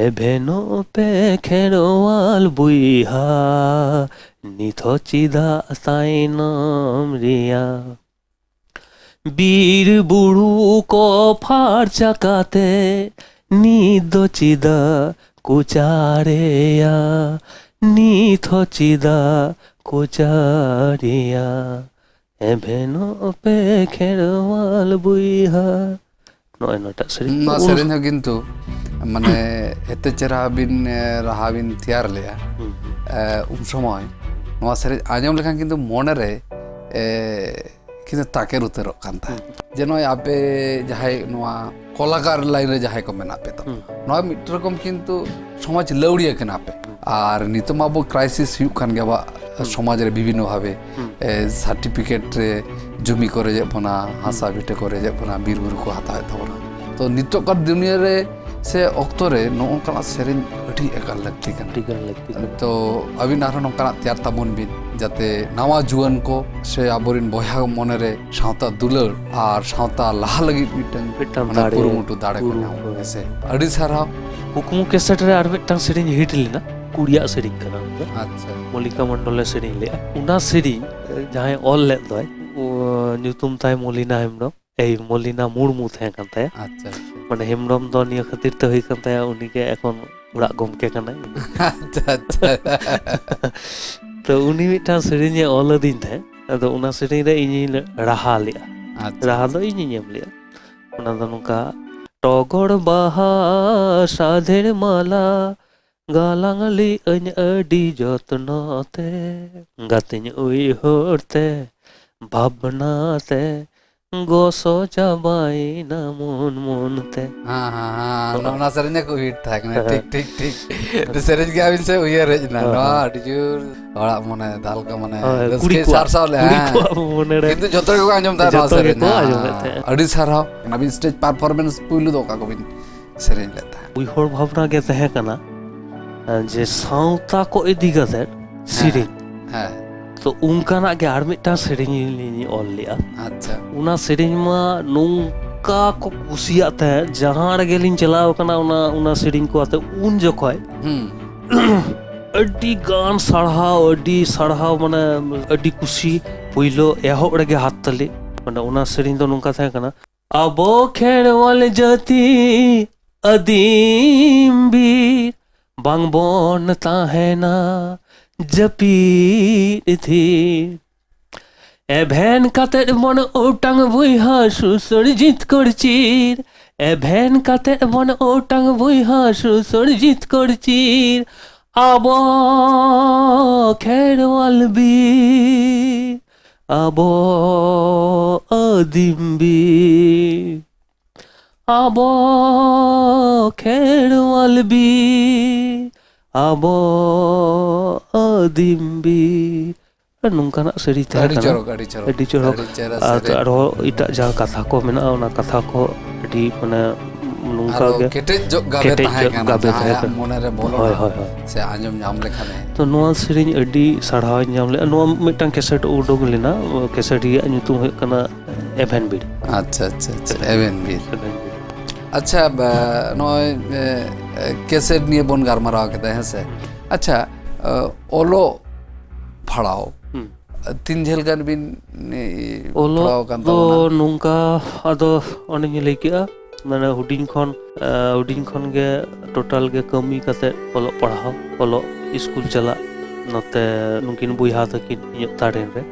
ᱮᱵᱷᱮᱱᱚᱜ ᱯᱮ ᱠᱷᱮᱨᱣᱟᱞ ᱵᱚᱭᱦᱟ, ᱱᱤᱛ ᱦᱚᱸ ᱪᱮᱫᱟᱜ ᱛᱟᱭᱱᱚᱢ ᱨᱮᱭᱟ? ᱵᱤᱨ ᱵᱩᱨᱩ ᱠᱚ ᱯᱷᱟᱨᱪᱟ ᱠᱟᱛᱮ, ᱱᱤᱛ ᱫᱚ ᱪᱮᱫᱟᱜ ᱠᱚ ᱪᱟᱨᱮᱭᱟ? ᱱᱤᱛ ᱦᱚᱸ ᱪᱮᱫᱟᱜ ᱠᱚ ᱪᱟᱨᱮᱭᱟ? ᱮᱵᱷᱮᱱᱚᱜ ᱯᱮ ᱠᱷᱮᱨᱣᱟᱞ ᱵᱚᱭᱦᱟ᱾ ᱱᱚᱜᱼᱚᱭ ᱱᱚᱣᱟᱴᱟᱜ ᱥᱮᱨᱮᱧ᱾ ᱱᱚᱣᱟ ᱩᱱ ᱥᱮᱨᱮᱧ ᱦᱚᱸ ᱠᱤᱱᱛᱩ ᱢᱟᱱᱮ ᱮᱛᱮ ᱪᱮᱦᱨᱟ ᱵᱤᱱ, ᱮ, ᱨᱟᱦᱟ ᱵᱤᱱ ᱛᱮᱭᱟᱨ ᱞᱮᱜᱼᱟ᱾ ᱦᱩᱸ᱾ ᱮ, ᱩᱱ ᱥᱚᱢᱚᱭ ᱱᱚᱣᱟ ᱥᱮᱨᱮᱧ ᱟᱸᱡᱚᱢ ᱞᱮᱠᱷᱟᱱ ᱠᱤᱱᱛᱩ ᱢᱚᱱᱮᱨᱮ, ᱮ, ᱠᱤᱱᱛᱩ ᱛᱟᱠᱮᱨ ᱩᱛᱟᱹᱨᱚᱜ ᱠᱟᱱ ᱛᱟᱦᱮᱸᱫ᱾ ᱦᱩᱸ᱾ ᱡᱮ ᱱᱚᱜᱼᱚᱭ ᱟᱯᱮ ᱡᱟᱦᱟᱸᱭ ᱱᱚᱣᱟ ᱠᱚᱞᱟᱠᱟᱨ ᱞᱟᱭᱤᱱ ᱨᱮ ᱡᱟᱦᱟᱸᱭ ᱠᱚ ᱢᱮᱱᱟᱜ ᱯᱮ ᱛᱟᱵᱚᱱᱟ, ᱦᱩᱸ᱾ ᱱᱚᱣᱟ ᱢᱤᱫ ᱨᱚᱠᱚᱢ ᱠᱤᱱᱛᱩ ᱥᱚᱢᱟᱡᱽ ᱞᱟᱹᱣᱲᱤᱭᱟᱹ ᱠᱟᱱᱟ ᱯᱮ᱾ ᱦᱩᱸ᱾ ᱟᱨ ᱱᱤᱛᱚᱜ ᱢᱟ ᱟᱵᱚ ᱠᱨᱟᱭᱥᱤᱥ ᱦᱩᱭᱩᱜ ᱠᱟᱱ ᱜᱮᱭᱟ ᱟᱵᱚᱣᱟᱜ ᱦᱩᱸ᱾ ᱥᱚᱢᱟᱡᱽ ᱨᱮ ᱵᱤᱵᱷᱤᱱᱱᱚ ᱵᱷᱟᱵᱮ᱾ ᱦᱩᱸ᱾ ᱮ, ᱥᱟᱨᱴᱤᱯᱷᱤᱠᱮᱴ ᱨᱮ ᱡᱚᱢᱤ ᱠᱚ ᱨᱮᱡᱮᱫ ᱵᱚᱱᱟ, ᱦᱟᱥᱟ ᱦᱩᱸ᱾ ᱵᱷᱤᱴᱟᱹ ᱠᱚ ᱨᱮᱡᱮᱫ ᱵᱚᱱᱟ, ᱵᱤᱨ ᱵᱩᱨᱩ ᱠᱚ ᱦᱟᱛᱟᱣᱮᱫ ᱛᱟᱵᱚᱱᱟ᱾ ᱛᱚ ᱱᱤᱛᱚᱜ ᱠᱟᱨ ᱫᱩᱱᱤᱭᱟᱹ ᱨᱮ ᱥᱮ ᱚᱠᱛᱚ ᱨᱮ ᱱᱚᱜᱼᱚ ᱱᱚᱝᱠᱟᱱᱟᱜ ᱥᱮᱨᱮᱧ ᱟᱹᱰᱤ ᱮᱠᱟᱞ ᱞᱟᱹᱠᱛᱤ ᱠᱟᱱᱟ᱾ ᱟᱹᱰᱤ ᱜᱟᱱ ᱞᱟᱹᱠᱛᱤ ᱠᱟᱱᱟ᱾ ᱛᱚ ᱟᱹᱵᱤᱱ ᱟᱨᱦᱚᱸ ᱱᱚᱝᱠᱟᱱᱟᱜ ᱛᱮᱭᱟᱨ ᱛᱟᱵᱚᱱ ᱵᱤᱱ, ᱡᱟᱛᱮ ᱱᱟᱣᱟ ᱡᱩᱣᱟᱹᱱ ᱠᱚ ᱥᱮ ᱟᱵᱚᱨᱮᱱ ᱵᱚᱭᱦᱟ ᱢᱚᱱᱮᱨᱮ ᱥᱟᱶᱛᱟ ᱫᱩᱞᱟᱹᱲ ᱟᱨ ᱥᱟᱶᱛᱟ ᱞᱟᱦᱟ ᱞᱟᱹᱜᱤᱫ ᱢᱤᱫᱴᱟᱝ ᱢᱤᱫᱴᱟᱝ ᱚᱱᱟ ᱫᱟᱲᱮ, ᱠᱩᱨᱩᱢᱩᱴᱩ ᱫᱟᱲᱮ ᱠᱚ ᱠᱩᱨᱩᱢᱩᱴᱩ᱾ ᱧᱟᱢ᱾ ᱦᱮᱸ ᱥᱮ? ᱟᱹᱰᱤ ᱥᱟᱨᱦᱟᱣ᱾ ᱠᱩᱠᱢᱩ ᱠᱮᱥᱮᱴ ᱨᱮ ᱟᱨ ᱢᱤᱫᱴᱟᱝ ᱥᱮᱨᱮᱧ ᱦᱤᱴ ᱞᱮᱱᱟ, ᱠᱩᱲᱤᱭᱟᱜ ᱥᱮᱨᱮᱧ ᱠᱟᱱᱟ ᱚᱱᱟ ᱫᱚ᱾ ᱟᱪᱪᱷᱟ᱾ ᱢᱚᱞᱞᱤᱠᱟ ᱢᱚᱱᱰᱚᱞᱮ ᱥᱮᱨᱮᱧ ᱞᱮᱫᱼᱟ᱾ ᱚᱱᱟ ᱥᱮᱨᱮᱧ, ᱮ, ᱡᱟᱦᱟᱸᱭ ᱚᱞ ᱞᱮᱫ ᱫᱚᱭ, ᱚ, ᱧᱩᱛᱩᱢ ᱛᱟᱭ ᱢᱚᱞᱤᱱᱟ ᱦᱮᱢᱵᱨᱚᱢ, ᱮᱭ, ᱢᱚᱞᱤᱱᱟ ᱢᱩᱨᱢᱩ ᱛᱟᱦᱮᱸ ᱠᱟᱱ ᱛᱟᱭᱟ᱾ ᱟᱪᱪᱷᱟ, ᱟᱪᱪᱷᱟ᱾ ᱢᱟᱱᱮ ᱦᱮᱢᱵᱨᱚᱢ ᱫᱚ ᱱᱤᱭᱟᱹ ᱠᱷᱟᱹᱛᱤᱨ ᱛᱮ ᱦᱩᱭ ᱠᱟᱱ ᱛᱟᱭᱟ, ᱩᱱᱤ ᱜᱮ ᱮᱠᱷᱚᱱ ᱚᱲᱟᱜ ᱜᱚᱢᱠᱮ ᱠᱟᱱᱟᱭ᱾ ᱟᱪᱪᱷᱟ, ᱟᱪᱪᱷᱟ᱾ ᱛᱚ, ᱩᱱᱤ ᱢᱤᱫᱴᱟᱝ ᱥᱮᱨᱮᱧ ᱮ ᱚᱞ ᱟᱹᱫᱤᱧ ᱛᱟᱦᱮᱸᱫ, ᱟᱫᱚ ᱚᱱᱟ ᱥᱮᱨᱮᱧ ᱨᱮ ᱤᱧᱤᱧ ᱨᱟᱦᱟ ᱞᱮᱫᱼᱟ᱾ ᱟᱪᱪᱷᱟ᱾ ᱨᱟᱦᱟ ᱫᱚ ᱤᱧᱤᱧ ᱮᱢ ᱞᱮᱫᱼᱟ᱾ ᱚᱱᱟ ᱫᱚ ᱱᱚᱝᱠᱟ, ᱴᱚᱜᱚᱨ ᱵᱟᱦᱟ ᱥᱟᱫᱷᱮᱲ ᱢᱟᱞᱟ, ᱜᱟᱞᱟᱝ ᱞᱮᱜ ᱟᱹᱧ ᱟᱹᱰᱤ ᱡᱚᱛᱱᱚ ᱛᱮ, ᱜᱟᱛᱮᱧ ᱩᱭᱦᱟᱹᱨ ᱛᱮ, ᱵᱷᱟᱵᱽᱱᱟ ᱛᱮ, ᱜᱚᱥᱚ ᱪᱟᱵᱟᱭᱮᱱᱟ ᱢᱚᱱ ᱢᱚᱱ ᱛᱮ᱾ ᱦᱮᱸ, ᱦᱮᱸ, ᱦᱮᱸ, ᱚᱱᱟ, ᱚᱱᱟ ᱥᱮᱨᱮᱧ ᱜᱮ ᱠᱚ hit ᱛᱟᱦᱮᱸ ᱠᱟᱱᱟ᱾ ᱦᱮᱸ᱾ ᱴᱷᱤᱠ, ᱴᱷᱤᱠ, ᱴᱷᱤᱠ᱾ ᱥᱮᱨᱮᱧ ᱜᱮ ᱟᱹᱵᱤᱱ ᱥᱮ ᱩᱭᱦᱟᱹᱨ ᱦᱮᱡ ᱮᱱᱟ᱾ ᱦᱮᱸ, ᱱᱚᱣᱟ ᱦᱮᱸ᱾ ᱟᱹᱰᱤ ᱡᱳᱨ ᱦᱚᱲᱟᱜ ᱢᱚᱱᱮ ᱫᱟᱞ ᱠᱚ, ᱢᱟᱱᱮ, ᱦᱳᱭ, ᱨᱟᱹᱥᱠᱟᱹᱭ ᱠᱩᱲᱤ ᱠᱚᱣᱟᱜ, ᱥᱟᱨᱥᱟᱣ ᱞᱮᱫᱼᱟ᱾ ᱠᱩᱲᱤ ᱦᱮᱸ᱾ ᱠᱚᱣᱟᱜ ᱢᱚᱱᱮ ᱨᱮ ᱠᱤᱱᱛᱩ ᱡᱚᱛᱚ ᱜᱮᱠᱚ ᱟᱸᱡᱚᱢ ᱛᱟᱦᱮᱸᱫ ᱱᱚᱣᱟ ᱡᱚᱛᱚ ᱥᱮᱨᱮᱧ᱾ ᱜᱮᱠᱚ ᱦᱮᱸ᱾ ᱟᱸᱡᱚᱢᱮᱫ ᱛᱟᱦᱮᱸᱫ᱾ ᱟᱹᱰᱤ ᱥᱟᱨᱦᱟᱣ᱾ ᱚᱱᱟ ᱵᱤᱱ stage performance ᱯᱩᱭᱞᱩ ᱫᱚ ᱚᱠᱟ ᱠᱚᱵᱤᱱ ᱥᱮᱨᱮᱧ ᱞᱮᱫ ᱛᱟᱦᱮᱸᱫ? ᱩᱭᱦᱟᱹᱨ ᱵᱷᱟᱵᱽᱱᱟ ᱜᱮ ᱛᱟᱦᱮᱸ ᱠᱟᱱᱟ, ᱡᱮ ᱥᱟᱶᱛᱟ ᱠᱚ ᱤᱫᱤ ᱠᱟᱛᱮᱫ ᱦᱮᱸ, ᱥᱮᱨᱮᱧ᱾ ᱦᱮᱸ᱾ ᱛᱚ, ᱚᱱᱠᱟᱱᱟᱜ ᱜᱮ ᱟᱨ ᱢᱤᱫᱴᱟᱝ ᱥᱮᱨᱮᱧ ᱞᱤᱧ ᱚᱞ ᱞᱮᱫᱼᱟ᱾ ᱟᱪᱪᱷᱟ᱾ ᱚᱱᱟ ᱥᱮᱨᱮᱧ ᱢᱟ ᱱᱚᱝᱠᱟ ᱠᱚ ᱠᱩᱥᱤᱭᱟᱜ ᱛᱟᱦᱮᱸᱫ, ᱡᱟᱦᱟᱸ ᱨᱮᱜᱮ ᱞᱤᱧ ᱪᱟᱞᱟᱣ ᱠᱟᱱᱟ, ᱚᱱᱟ, ᱚᱱᱟ ᱥᱮᱨᱮᱧ ᱠᱚ ᱟᱛᱮ ᱩᱱ ᱡᱚᱠᱷᱚᱡ ᱦᱩᱸ᱾ ᱟᱹᱰᱤ ᱜᱟᱱ ᱥᱟᱨᱦᱟᱣ, ᱟᱹᱰᱤ ᱥᱟᱨᱦᱟᱣ, ᱢᱟᱱᱮ, ᱟᱹᱰᱤ ᱠᱩᱥᱤ᱾ ᱯᱳᱭᱞᱳ ᱮᱦᱚᱵ ᱨᱮᱜᱮ ᱦᱟᱛ ᱛᱟᱹᱞᱤ, ᱢᱟᱱᱮ, ᱚᱱᱟ ᱥᱮᱨᱮᱧ ᱫᱚ ᱱᱚᱝᱠᱟ ᱛᱟᱦᱮᱸ ᱠᱟᱱᱟ, ᱟᱵᱚ ᱠᱷᱮᱨᱣᱟᱞ ᱡᱟᱹᱛᱤ ᱟᱹᱫᱤᱢ ᱵᱤᱨ, ᱵᱟᱝ ᱵᱚᱱ ᱛᱟᱦᱮᱱᱟ ᱡᱟᱹᱯᱤᱫ ᱛᱷᱤᱨ᱾ ᱮᱵᱷᱮᱱ ᱠᱟᱛᱮᱫ ᱵᱚᱱ ᱚᱴᱟᱝ ᱵᱚᱭᱦᱟ ᱥᱩᱥᱟᱹᱨ ᱡᱤᱛᱠᱟᱹᱨ ᱪᱤᱨ᱾ ᱮᱵᱷᱮᱱ ᱠᱟᱛᱮᱫ ᱵᱚᱱ ᱚᱴᱟᱝ ᱵᱚᱭᱦᱟ ᱥᱩᱥᱟᱹᱨ ᱡᱤᱛᱠᱟᱹᱨ ᱪᱤᱨ᱾ ᱟᱵᱚ ᱠᱷᱮᱨᱣᱟᱞ ᱵᱤᱨ, ᱟᱵᱚ ᱟᱹᱫᱤᱢ ᱵᱤᱨ᱾ ᱟᱵᱚ ᱠᱷᱮᱨᱣᱟᱞ ᱵᱤᱨ, ᱟᱵᱚ ᱟᱹᱫᱤᱢ ᱵᱤᱨ᱾ ᱱᱚᱝᱠᱟᱱᱟᱜ ᱥᱮᱨᱮᱧ ᱛᱟᱦᱮᱸ ᱟᱹᱰᱤ ᱠᱟᱱᱟ᱾ ᱪᱚᱨᱚᱠ, ᱟᱹᱰᱤ ᱪᱚᱨᱚᱠ, ᱟᱹᱰᱤ ᱪᱚᱨᱚᱠ᱾ ᱟᱹᱰᱤ ᱪᱮᱦᱨᱟ ᱟᱨ ᱥᱮᱨᱮᱧ᱾ ᱟᱨᱦᱚᱸ ᱮᱴᱟᱜ ᱡᱟᱦᱟᱸ ᱠᱟᱛᱷᱟ ᱠᱚ ᱢᱮᱱᱟᱜᱼᱟ, ᱚᱱᱟ ᱠᱟᱛᱷᱟ ᱠᱚ ᱟᱹᱰᱤ, ᱢᱟᱱᱮ, ᱱᱚᱝᱠᱟ ᱟᱨᱦᱚᱸ ᱜᱮ ᱠᱮᱴᱮᱡ ᱧᱚᱜ ᱜᱟᱵᱮ ᱠᱮᱴᱮᱡ ᱛᱟᱦᱮᱸ ᱧᱚᱜ ᱠᱟᱱᱟ, ᱜᱟᱵᱮ ᱛᱟᱦᱮᱸ ᱡᱟᱦᱟᱸᱭᱟᱜ ᱠᱟᱱᱟ᱾ ᱢᱚᱱᱮ ᱨᱮ ᱵᱚᱞᱚᱱᱟ ᱦᱳᱭ, ᱦᱳᱭ, ᱦᱳᱭ᱾ ᱥᱮ ᱟᱸᱡᱚᱢ ᱧᱟᱢ ᱞᱮᱠᱷᱟᱱᱮ᱾ ᱛᱚ, ᱱᱚᱣᱟ ᱥᱮᱨᱮᱧ ᱟᱹᱰᱤ ᱥᱟᱨᱦᱟᱣᱤᱧ ᱧᱟᱢ ᱞᱮᱫᱼᱟ᱾ ᱱᱚᱣᱟ ᱢᱤᱫᱴᱟᱝ ᱠᱮᱥᱮᱴ ᱩᱰᱩᱠ ᱞᱮᱱᱟ, ᱠᱮᱥᱮᱴ ᱨᱮᱭᱟᱜ ᱧᱩᱛᱩᱢ ᱦᱩᱭᱩᱜ ᱠᱟᱱᱟ ᱮᱵᱷᱮᱱ ᱵᱤᱨ᱾ ᱟᱪᱪᱷᱟ, ᱟᱪᱪᱷᱟ, ᱟᱪᱪᱷᱟ, ᱮᱵᱷᱮᱱ ᱵᱤᱨ᱾ ᱮᱵᱷᱮᱱ ᱵᱤᱨ᱾ ᱟᱪᱪᱷᱟ, ᱵᱟ-, ᱱᱚᱜᱼᱚᱭ, ᱮ, ᱮ, ᱠᱮᱥᱮᱴ ᱱᱤᱭᱮ ᱵᱚᱱ ᱜᱟᱞᱢᱟᱨᱟᱣ ᱠᱮᱫᱟ, ᱦᱮᱸ ᱥᱮ? ᱦᱩᱸ᱾ ᱟᱪᱪᱷᱟ, ᱮ, ᱚᱞᱚᱜ ᱯᱟᱲᱦᱟᱣ, ᱦᱩᱸ᱾ ᱛᱤᱱ ᱡᱷᱟᱹᱞ ᱜᱟᱱ ᱵᱤᱱ, ᱮ, ᱚᱞᱚᱜ ᱯᱟᱲᱦᱟᱣ ᱟᱠᱟᱱ ᱫᱚ ᱛᱟᱵᱚᱱᱟ? ᱱᱚᱝᱠᱟ, ᱟᱫᱚ ᱚᱱᱮᱧ ᱞᱟᱹᱭ ᱠᱮᱜᱼᱟ, ᱢᱟᱱᱮ ᱦᱩᱰᱤᱧ ᱠᱷᱚᱱ, ᱮ, ᱦᱩᱰᱤᱧ ᱠᱷᱚᱱ ᱜᱮ ᱴᱳᱴᱟᱞ ᱜᱮ ᱠᱟᱹᱢᱤ ᱠᱟᱛᱮᱫ ᱚᱞᱚᱜ ᱯᱟᱲᱦᱟᱣ, ᱚᱞᱚᱜ ᱤᱥᱠᱩᱞ ᱪᱟᱞᱟᱜ, ᱱᱚᱛᱮ ᱱᱩᱠᱤᱱ ᱵᱚᱭᱦᱟ ᱛᱟᱹᱠᱤᱱ ᱤᱧᱟᱹᱜ ᱛᱟᱨᱮᱱ ᱨᱮ᱾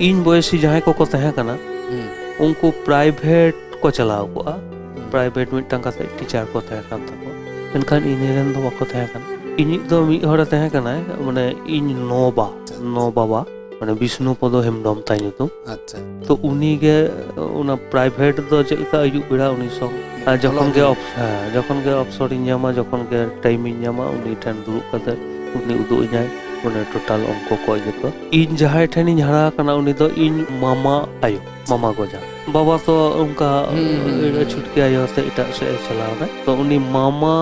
ᱤᱧ ᱵᱚᱭᱮᱥᱤ ᱡᱟᱦᱟᱸᱭ ᱠᱚᱠᱚ ᱛᱟᱦᱮᱸ ᱠᱟᱱᱟ, ᱦᱩᱸ᱾ ᱩᱱᱠᱩ ᱯᱨᱟᱭᱵᱷᱮᱴ ᱠᱚ ᱪᱟᱞᱟᱣ ᱠᱚᱜᱼᱟ᱾ ᱦᱩᱸ᱾ ᱯᱨᱟᱭᱵᱷᱮᱴ ᱢᱤᱫᱴᱟᱝ ᱠᱟᱛᱮ ᱴᱤᱪᱟᱨ ᱠᱚ ᱛᱟᱦᱮᱸ ᱠᱟᱱ ᱛᱟᱠᱚᱣᱟ, ᱢᱮᱱᱠᱷᱟᱱ ᱤᱧ ᱨᱮᱱ ᱫᱚ ᱵᱟᱠᱚ ᱛᱟᱦᱮᱸ ᱠᱟᱱᱟ᱾ ᱤᱧᱤᱡ ᱫᱚ ᱢᱤᱫ ᱦᱚᱲᱮ ᱛᱟᱦᱮᱸ ᱠᱟᱱᱟᱭ, ᱢᱟᱱᱮ, ᱤᱧ ᱱᱚ ᱵᱟ, ᱟᱪᱪᱷᱟ, ᱟᱪᱪᱷᱟ᱾ ᱱᱚ ᱵᱟᱵᱟ᱾ ᱢᱟᱱᱮ ᱵᱤᱥᱱᱩ ᱯᱚᱫᱚ ᱦᱮᱢᱵᱨᱚᱢ ᱛᱟᱭ ᱧᱩᱛᱩᱢ᱾ ᱟᱪᱪᱷᱟ᱾ ᱛᱚ ᱩᱱᱤ ᱜᱮ ᱚᱱᱟ ᱯᱨᱟᱭᱵᱷᱮᱴ ᱫᱚ ᱪᱮᱫ ᱞᱮᱠᱟ ᱟᱹᱭᱩᱵ ᱵᱮᱲᱟ ᱩᱱᱤ ᱥᱚᱸᱜ ᱟᱨ ᱡᱚᱠᱷᱚᱱ ᱚᱞᱚᱜ ᱜᱮ ᱫᱩᱲᱩᱵ᱾ ᱚᱯᱥ- ᱦᱮᱸ, ᱡᱚᱠᱷᱚᱱ ᱜᱮ ᱚᱯᱥᱚᱨᱤᱧ ᱧᱟᱢᱟ, ᱡᱚᱠᱷᱚᱱ ᱜᱮ ᱴᱟᱭᱤᱢᱤᱧ ᱧᱟᱢᱟ, ᱩᱱᱤ ᱴᱷᱮᱱ ᱫᱩᱲᱩᱵ ᱠᱟᱛᱮ ᱩᱱᱤ ᱩᱫᱩᱜ ᱤᱧᱟᱭ ᱢᱟᱱᱮ ᱴᱳᱴᱟᱞ ᱚᱝᱠᱚ ᱠᱚ ᱤᱭᱟᱹ ᱠᱚ᱾ ᱤᱧ ᱡᱟᱦᱟᱸᱭ ᱴᱷᱮᱱᱤᱧ ᱦᱟᱨᱟ ᱟᱠᱟᱱᱟ ᱩᱱᱤ ᱫᱚ ᱤᱧ ᱢᱟᱢᱟ ᱟᱭᱳ, ᱢᱟᱢᱟ ᱜᱚᱡᱟ᱾ ᱵᱟᱵᱟ ᱛᱚ ᱚᱱᱠᱟ ᱦᱩᱸ, ᱦᱩᱸ, ᱦᱩᱸ᱾ ᱪᱷᱩᱴᱠᱤ ᱟᱭᱳ ᱟᱛᱮ ᱮᱴᱟᱜ ᱥᱮᱫ ᱮ ᱪᱟᱞᱟᱣ ᱮᱱᱟ᱾ ᱛᱚ ᱩᱱᱤ ᱢᱟᱢᱟ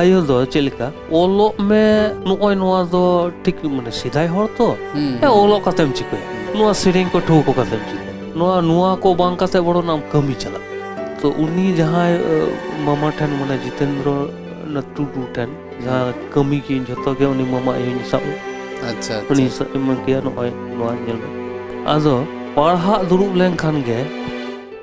ᱟᱭᱳ ᱫᱚ ᱪᱮᱫ ᱞᱮᱠᱟ ᱚᱞᱚᱜ ᱢᱮ, ᱱᱚᱜᱼᱚᱭ ᱱᱚᱣᱟ ᱫᱚ ᱴᱷᱤᱠ ᱢᱟᱱᱮ ᱥᱮᱫᱟᱭ ᱦᱚᱲ ᱛᱚ ᱦᱩᱸ, ᱦᱮᱸ, ᱦᱩᱸ᱾ ᱚᱞᱚᱜ ᱠᱟᱛᱮᱢ ᱪᱤᱠᱟᱹᱭᱟ? ᱱᱚᱣᱟ ᱥᱮᱨᱮᱧ ᱠᱚ ᱴᱷᱩᱣᱟᱹ ᱠᱚ ᱠᱟᱛᱮᱢ ᱪᱤᱠᱟᱹᱭᱟ? ᱱᱚᱣᱟ, ᱱᱚᱣᱟ ᱠᱚ ᱵᱟᱝ ᱠᱟᱛᱮ ᱵᱚᱨᱚᱱ ᱟᱢ ᱠᱟᱹᱢᱤ ᱪᱟᱞᱟᱜ᱾ ᱛᱚ ᱩᱱᱤ ᱡᱟᱦᱟᱸᱭ ᱟᱹ, ᱢᱟᱢᱟ ᱴᱷᱮᱱ ᱢᱟᱱᱮ ᱡᱤᱛᱮᱱᱫᱨᱚ ᱱᱟᱛᱷ ᱴᱩᱰᱩ ᱴᱷᱮᱱ ᱡᱟᱦᱟᱸ ᱠᱟᱹᱢᱤ ᱠᱤᱱ ᱡᱷᱚᱛᱚ ᱜᱮ ᱩᱱᱤ ᱢᱟᱢᱟ ᱟᱭᱳᱧ ᱥᱟᱵ ᱟᱪᱪᱷᱟ, ᱩᱱᱤ ᱟᱪᱪᱷᱟ᱾ ᱥᱟᱵ ᱮᱢ ᱠᱮᱭᱟ, ᱱᱚᱜᱼᱚᱭ ᱱᱚᱣᱟ ᱧᱮᱞ ᱢᱮ᱾ ᱟᱫᱚ ᱯᱟᱲᱦᱟᱜ ᱫᱩᱲᱩᱵ ᱞᱮᱱᱠᱷᱟᱱ ᱜᱮ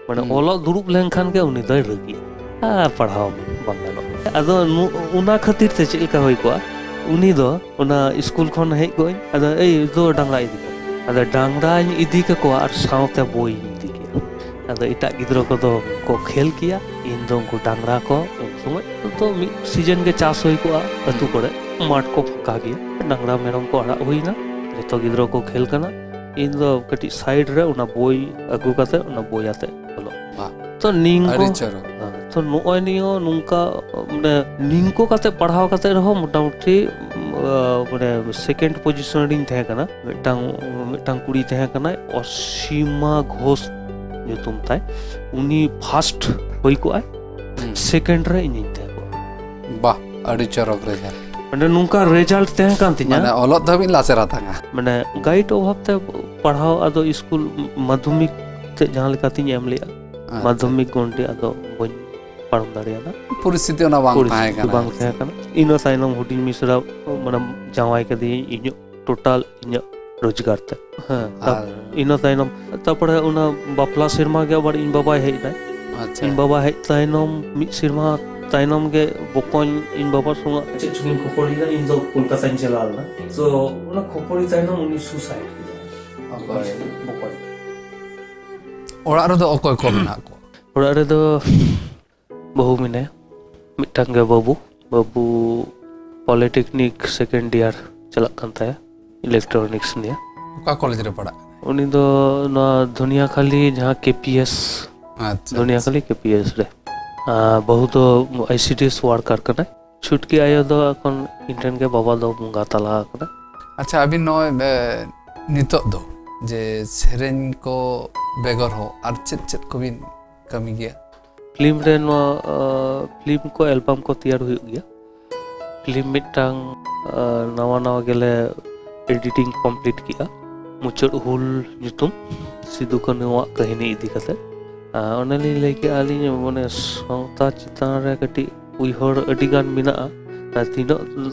ᱢᱟᱱᱮ ᱦᱩᱸ᱾ ᱚᱞᱚᱜ ᱫᱩᱲᱩᱵ ᱞᱮᱱᱠᱷᱟᱱ ᱜᱮ ᱩᱱᱤ ᱫᱚᱭ ᱨᱟᱹᱜᱤᱜᱼᱟ᱾ ᱟᱨ ᱯᱟᱲᱦᱟᱣ ᱵᱟᱝ ᱜᱟᱱᱚᱜᱼᱟ᱾ ᱟᱫᱚ ᱱᱩ- ᱚᱱᱟ ᱠᱷᱟᱹᱛᱤᱨ ᱛᱮ ᱪᱮᱫ ᱞᱮᱠᱟ ᱦᱩᱭ ᱠᱚᱜᱼᱟ, ᱩᱱᱤ ᱫᱚ ᱚᱱᱟ ᱥᱠᱩᱞ ᱠᱷᱚᱱ ᱦᱮᱡ ᱠᱚᱜᱼᱟᱹᱧ, ᱟᱫᱚ ᱮᱭ ᱫᱩ ᱰᱟᱝᱨᱟ ᱤᱫᱤ ᱠᱚᱢ᱾ ᱟᱫᱚ ᱰᱟᱝᱨᱟᱧ ᱤᱫᱤ ᱠᱟᱠᱚᱣᱟ ᱟᱨ ᱥᱟᱶᱛᱮ ᱵᱳᱭᱤᱧ ᱤᱫᱤ ᱠᱮᱭᱟ᱾ ᱟᱫᱚ ᱮᱴᱟᱜ ᱜᱤᱫᱽᱨᱟᱹ ᱠᱚᱫᱚ ᱠᱚ ᱠᱷᱮᱞ ᱠᱮᱭᱟ, ᱤᱧ ᱫᱚ ᱩᱱᱠᱩ ᱰᱟᱝᱨᱟ ᱠᱚ, ᱩᱱ ᱥᱚᱢᱚᱭ ᱫᱚ ᱢᱤᱫ ᱥᱤᱡᱮᱱ ᱜᱮ ᱪᱟᱥ ᱦᱩᱭ ᱠᱚᱜᱼᱟ ᱟᱹᱛᱩ ᱠᱚᱨᱮ, ᱢᱟᱴᱷ ᱠᱚ ᱯᱷᱟᱸᱠᱟ ᱜᱮᱭᱟ, ᱰᱟᱝᱨᱟ ᱢᱮᱨᱚᱢ ᱠᱚ ᱟᱲᱟᱜ ᱦᱩᱭᱱᱟ, ᱡᱚᱛᱚ ᱜᱤᱫᱽᱨᱟᱹ ᱠᱚ ᱠᱷᱮᱞ ᱠᱟᱱᱟ, ᱤᱧ ᱫᱚ ᱠᱟᱹᱴᱤᱡ ᱥᱟᱭᱤᱰ ᱨᱮ ᱚᱱᱟ ᱵᱳᱭ ᱟᱹᱜᱩ ᱠᱟᱛᱮ ᱚᱱᱟ ᱵᱳᱭ ᱟᱛᱮ ᱚᱞᱚᱜ᱾ ᱵᱟᱦ, ᱛᱚ ᱱᱤᱝᱠᱚ ᱟᱹᱰᱤ ᱪᱚᱨᱚᱠ᱾ ᱦᱮᱸ, ᱛᱚ ᱱᱚᱜᱼᱚᱭ ᱱᱤᱭᱟᱹ ᱱᱚᱝᱠᱟ ᱢᱟᱱᱮ ᱱᱤᱝᱠᱚ ᱠᱟᱛᱮ ᱯᱟᱲᱦᱟᱣ ᱠᱟᱛᱮ ᱨᱮᱦᱚᱸ ᱢᱚᱴᱟᱢᱩᱴᱤ ᱩᱢ, ᱟᱸ, ᱢᱟᱱᱮ ᱥᱮᱠᱮᱱᱰ ᱯᱚᱡᱤᱥᱚᱱ ᱨᱤᱧ ᱛᱟᱦᱮᱸ ᱠᱟᱱᱟ᱾ ᱢᱤᱫᱴᱟᱝ ᱢᱤᱫᱴᱟᱝ ᱠᱩᱲᱤ ᱛᱟᱦᱮᱸ ᱠᱟᱱᱟᱭ ᱚᱥᱤᱢᱟ ᱜᱷᱳᱥ ᱧᱩᱛᱩᱢ ᱛᱟᱭ, ᱩᱱᱤ ᱯᱷᱟᱥᱴ ᱦᱩᱭ ᱠᱚᱜᱼᱟᱭ, ᱦᱩᱸ᱾ ᱥᱮᱠᱮᱱᱰ ᱨᱮ ᱤᱧᱤᱧ ᱛᱟᱦᱮᱸ ᱠᱚᱜᱼᱟ᱾ ᱵᱟᱦ, ᱟᱹᱰᱤ ᱪᱚᱨᱚᱠ ᱨᱮᱡᱟᱞᱴ᱾ ᱢᱟᱱᱮ ᱱᱚᱝᱠᱟ ᱨᱮᱡᱟᱞᱴ ᱛᱟᱦᱮᱸ ᱠᱟᱱ ᱛᱤᱧᱟ᱾ ᱢᱟᱱᱮ ᱚᱞᱚᱜ ᱫᱷᱟᱹᱵᱤᱡ ᱞᱟᱥᱮᱨ ᱟᱛᱟᱝᱟ᱾ ᱢᱟᱱᱮ ᱜᱟᱭᱤᱰ ᱚᱵᱷᱟᱵ ᱛᱮ ᱯᱟᱲᱦᱟᱣ, ᱟᱫᱚ ᱥᱠᱩᱞ ᱢᱟᱫᱽᱫᱷᱚᱢᱤᱠ ᱛᱮ ᱡᱟᱦᱟᱸ ᱞᱮᱠᱟᱛᱤᱧ ᱮᱢ ᱞᱮᱜᱼᱟ, ᱟᱪᱪᱷᱟ᱾ ᱢᱟᱫᱽᱫᱷᱚᱢᱤᱠ ᱜᱚᱱᱰᱤ ᱟᱫᱚ ᱵᱟᱹᱧ ᱯᱟᱨᱚᱢ ᱫᱟᱲᱮᱭᱟᱫᱟ᱾ ᱯᱚᱨᱤᱥᱛᱷᱤᱛᱤ ᱚᱱᱟ ᱵᱟᱝ ᱛᱟᱦᱮᱸ ᱯᱚᱨᱤᱥᱛᱷᱤᱛᱤ ᱠᱟᱱᱟ᱾ ᱵᱟᱝ ᱛᱟᱦᱮᱸ ᱠᱟᱱᱟ᱾ ᱤᱱᱟᱹ ᱛᱟᱭᱱᱚᱢ ᱦᱩᱰᱤᱧ ᱢᱤᱥᱨᱟ ᱢᱟᱱᱮ ᱡᱟᱶᱟᱭ ᱠᱟᱫᱮᱭᱟᱹᱧ ᱤᱧᱟᱹᱜ ᱴᱳᱴᱟᱞ ᱤᱧᱟᱹᱜ ᱨᱳᱡᱽᱜᱟᱨ ᱛᱮ᱾ ᱦᱮᱸ, ᱛᱟ- ᱟᱨ ᱤᱱᱟᱹ ᱛᱟᱭᱱᱚᱢ ᱛᱟᱨᱯᱚᱨᱮ ᱚᱱᱟ ᱵᱟᱯᱞᱟ ᱥᱮᱨᱢᱟ ᱜᱮ ᱟᱵᱟᱨ ᱤᱧ ᱵᱟᱵᱟᱭ ᱦᱮᱡ ᱮᱱᱟᱭ᱾ ᱟᱪᱪᱷᱟ᱾ ᱤᱧ ᱵᱟᱵᱟ ᱦᱮᱡ ᱛᱟᱭᱱᱚᱢ ᱢᱤᱫ ᱥᱮᱨᱢᱟ ᱛᱟᱭᱱᱚᱢ ᱜᱮ ᱵᱚᱠᱚᱧ ᱤᱧ ᱵᱟᱵᱟ ᱥᱚᱸᱜᱮ ᱪᱮᱫ ᱪᱚᱝᱤᱧ ᱠᱷᱚᱯᱚᱲᱤ ᱞᱮᱱᱟ, ᱤᱧ ᱫᱚ ᱠᱳᱞᱠᱟᱛᱟᱧ ᱪᱟᱞᱟᱣ ᱞᱮᱱᱟ᱾ ᱛᱚ ᱚᱱᱟ ᱠᱷᱚᱯᱚᱲᱤ ᱛᱟᱭᱱᱚᱢ ᱩᱱᱤ ᱥᱩᱥᱟᱭᱤᱰ ᱠᱮᱫᱟ᱾ ᱚᱠᱚᱭ? ᱵᱚᱠᱚᱧ᱾ ᱚᱲᱟᱜ ᱨᱮᱫᱚ ᱚᱠᱚᱭ ᱠᱚ ᱢᱮᱱᱟᱜ ᱠᱚᱣᱟ? ᱚᱲᱟᱜ ᱨᱮᱫᱚ ᱵᱟᱹᱦᱩ ᱢᱮᱱᱟᱭᱟ, ᱢᱤᱫᱴᱟᱝ ᱜᱮ ᱵᱟᱹᱵᱩ᱾ ᱵᱟᱹᱵᱩ ᱯᱚᱞᱤᱴᱮᱠᱱᱤᱠ ᱥᱮᱠᱮᱱᱰ ᱤᱭᱟᱨ ᱪᱟᱞᱟᱜ ᱠᱟᱱ ᱛᱟᱭᱟ, ᱤᱞᱮᱠᱴᱨᱚᱱᱤᱠᱥ ᱱᱤᱭᱮ᱾ ᱚᱠᱟ ᱠᱚᱞᱮᱡᱽ ᱨᱮ ᱯᱟᱲᱦᱟᱜ ᱠᱟᱱᱟᱭ? ᱩᱱᱤ ᱫᱚ ᱱᱚᱣᱟ ᱫᱷᱩᱱᱤᱭᱟᱠᱷᱟᱞᱤ ᱡᱟᱦᱟᱸ ᱠᱮ ᱯᱤ ᱮᱥ, ᱟᱪᱪᱷᱟ, ᱫᱷᱩᱱᱤᱭᱟᱠᱷᱟᱞᱤ ᱠᱮ ᱯᱤ ᱮᱥ ᱨᱮ᱾ ᱟᱨ ᱵᱟᱹᱦᱩ ᱫᱚ ᱟᱭ ᱥᱤ ᱰᱤ ᱮᱥ ᱣᱟᱨᱠᱟᱨ ᱠᱟᱱᱟᱭ᱾ ᱪᱷᱩᱴᱠᱤ ᱟᱭᱳ ᱫᱚ ᱮᱠᱷᱚᱱ ᱤᱧ ᱴᱷᱮᱱ ᱜᱮ, ᱵᱟᱵᱟ ᱫᱚ ᱵᱚᱸᱜᱟ ᱛᱟᱞᱟ ᱟᱠᱟᱱᱟ᱾ ᱟᱪᱪᱷᱟ, ᱟᱹᱵᱤᱱ ᱱᱚᱜᱼᱚᱭ ᱮ, ᱱᱤᱛᱚᱜ ᱫᱚ ᱡᱮ ᱥᱮᱨᱮᱧ ᱠᱚ ᱵᱮᱜᱚᱨ ᱦᱚᱸ ᱟᱨ ᱪᱮᱫ ᱪᱮᱫ ᱠᱚᱵᱤᱱ ᱠᱟᱹᱢᱤ ᱜᱮᱭᱟ? ᱯᱷᱤᱞᱢ ᱨᱮ ᱱᱚᱣᱟ ᱯᱷᱤᱞᱢ ᱠᱚ, ᱮᱞᱵᱟᱢ ᱠᱚ ᱛᱮᱭᱟᱨ ᱦᱩᱭᱩᱜ ᱜᱮᱭᱟ᱾ ᱯᱷᱤᱞᱢ ᱢᱤᱫᱴᱟᱝ ᱟᱨ ᱱᱟᱣᱟ ᱱᱟᱣᱟ ᱜᱮᱞᱮ ᱮᱰᱤᱴᱤᱝ ᱠᱚᱢᱯᱞᱤᱴ ᱠᱮᱜᱼᱟ, ᱢᱩᱪᱟᱹᱫ ᱦᱩᱞ ᱧᱩᱛᱩᱢ, ᱥᱤᱫᱩ ᱠᱟᱹᱱᱩᱣᱟᱜ ᱠᱟᱹᱦᱱᱤ ᱤᱫᱤ ᱠᱟᱛᱮ᱾ ᱟᱨ ᱚᱱᱮᱞᱤᱧ ᱞᱟᱹᱭ ᱠᱮᱜᱼᱟ, ᱟᱹᱞᱤᱧ ᱢᱟᱱᱮ ᱥᱟᱶᱛᱟ ᱪᱮᱛᱟᱱ ᱨᱮ ᱠᱟᱹᱴᱤᱡ ᱩᱭᱦᱟᱹᱨ ᱟᱹᱰᱤ ᱜᱟᱱ ᱢᱮᱱᱟᱜᱼᱟ᱾ ᱟᱨ ᱛᱤᱱᱟᱹᱜ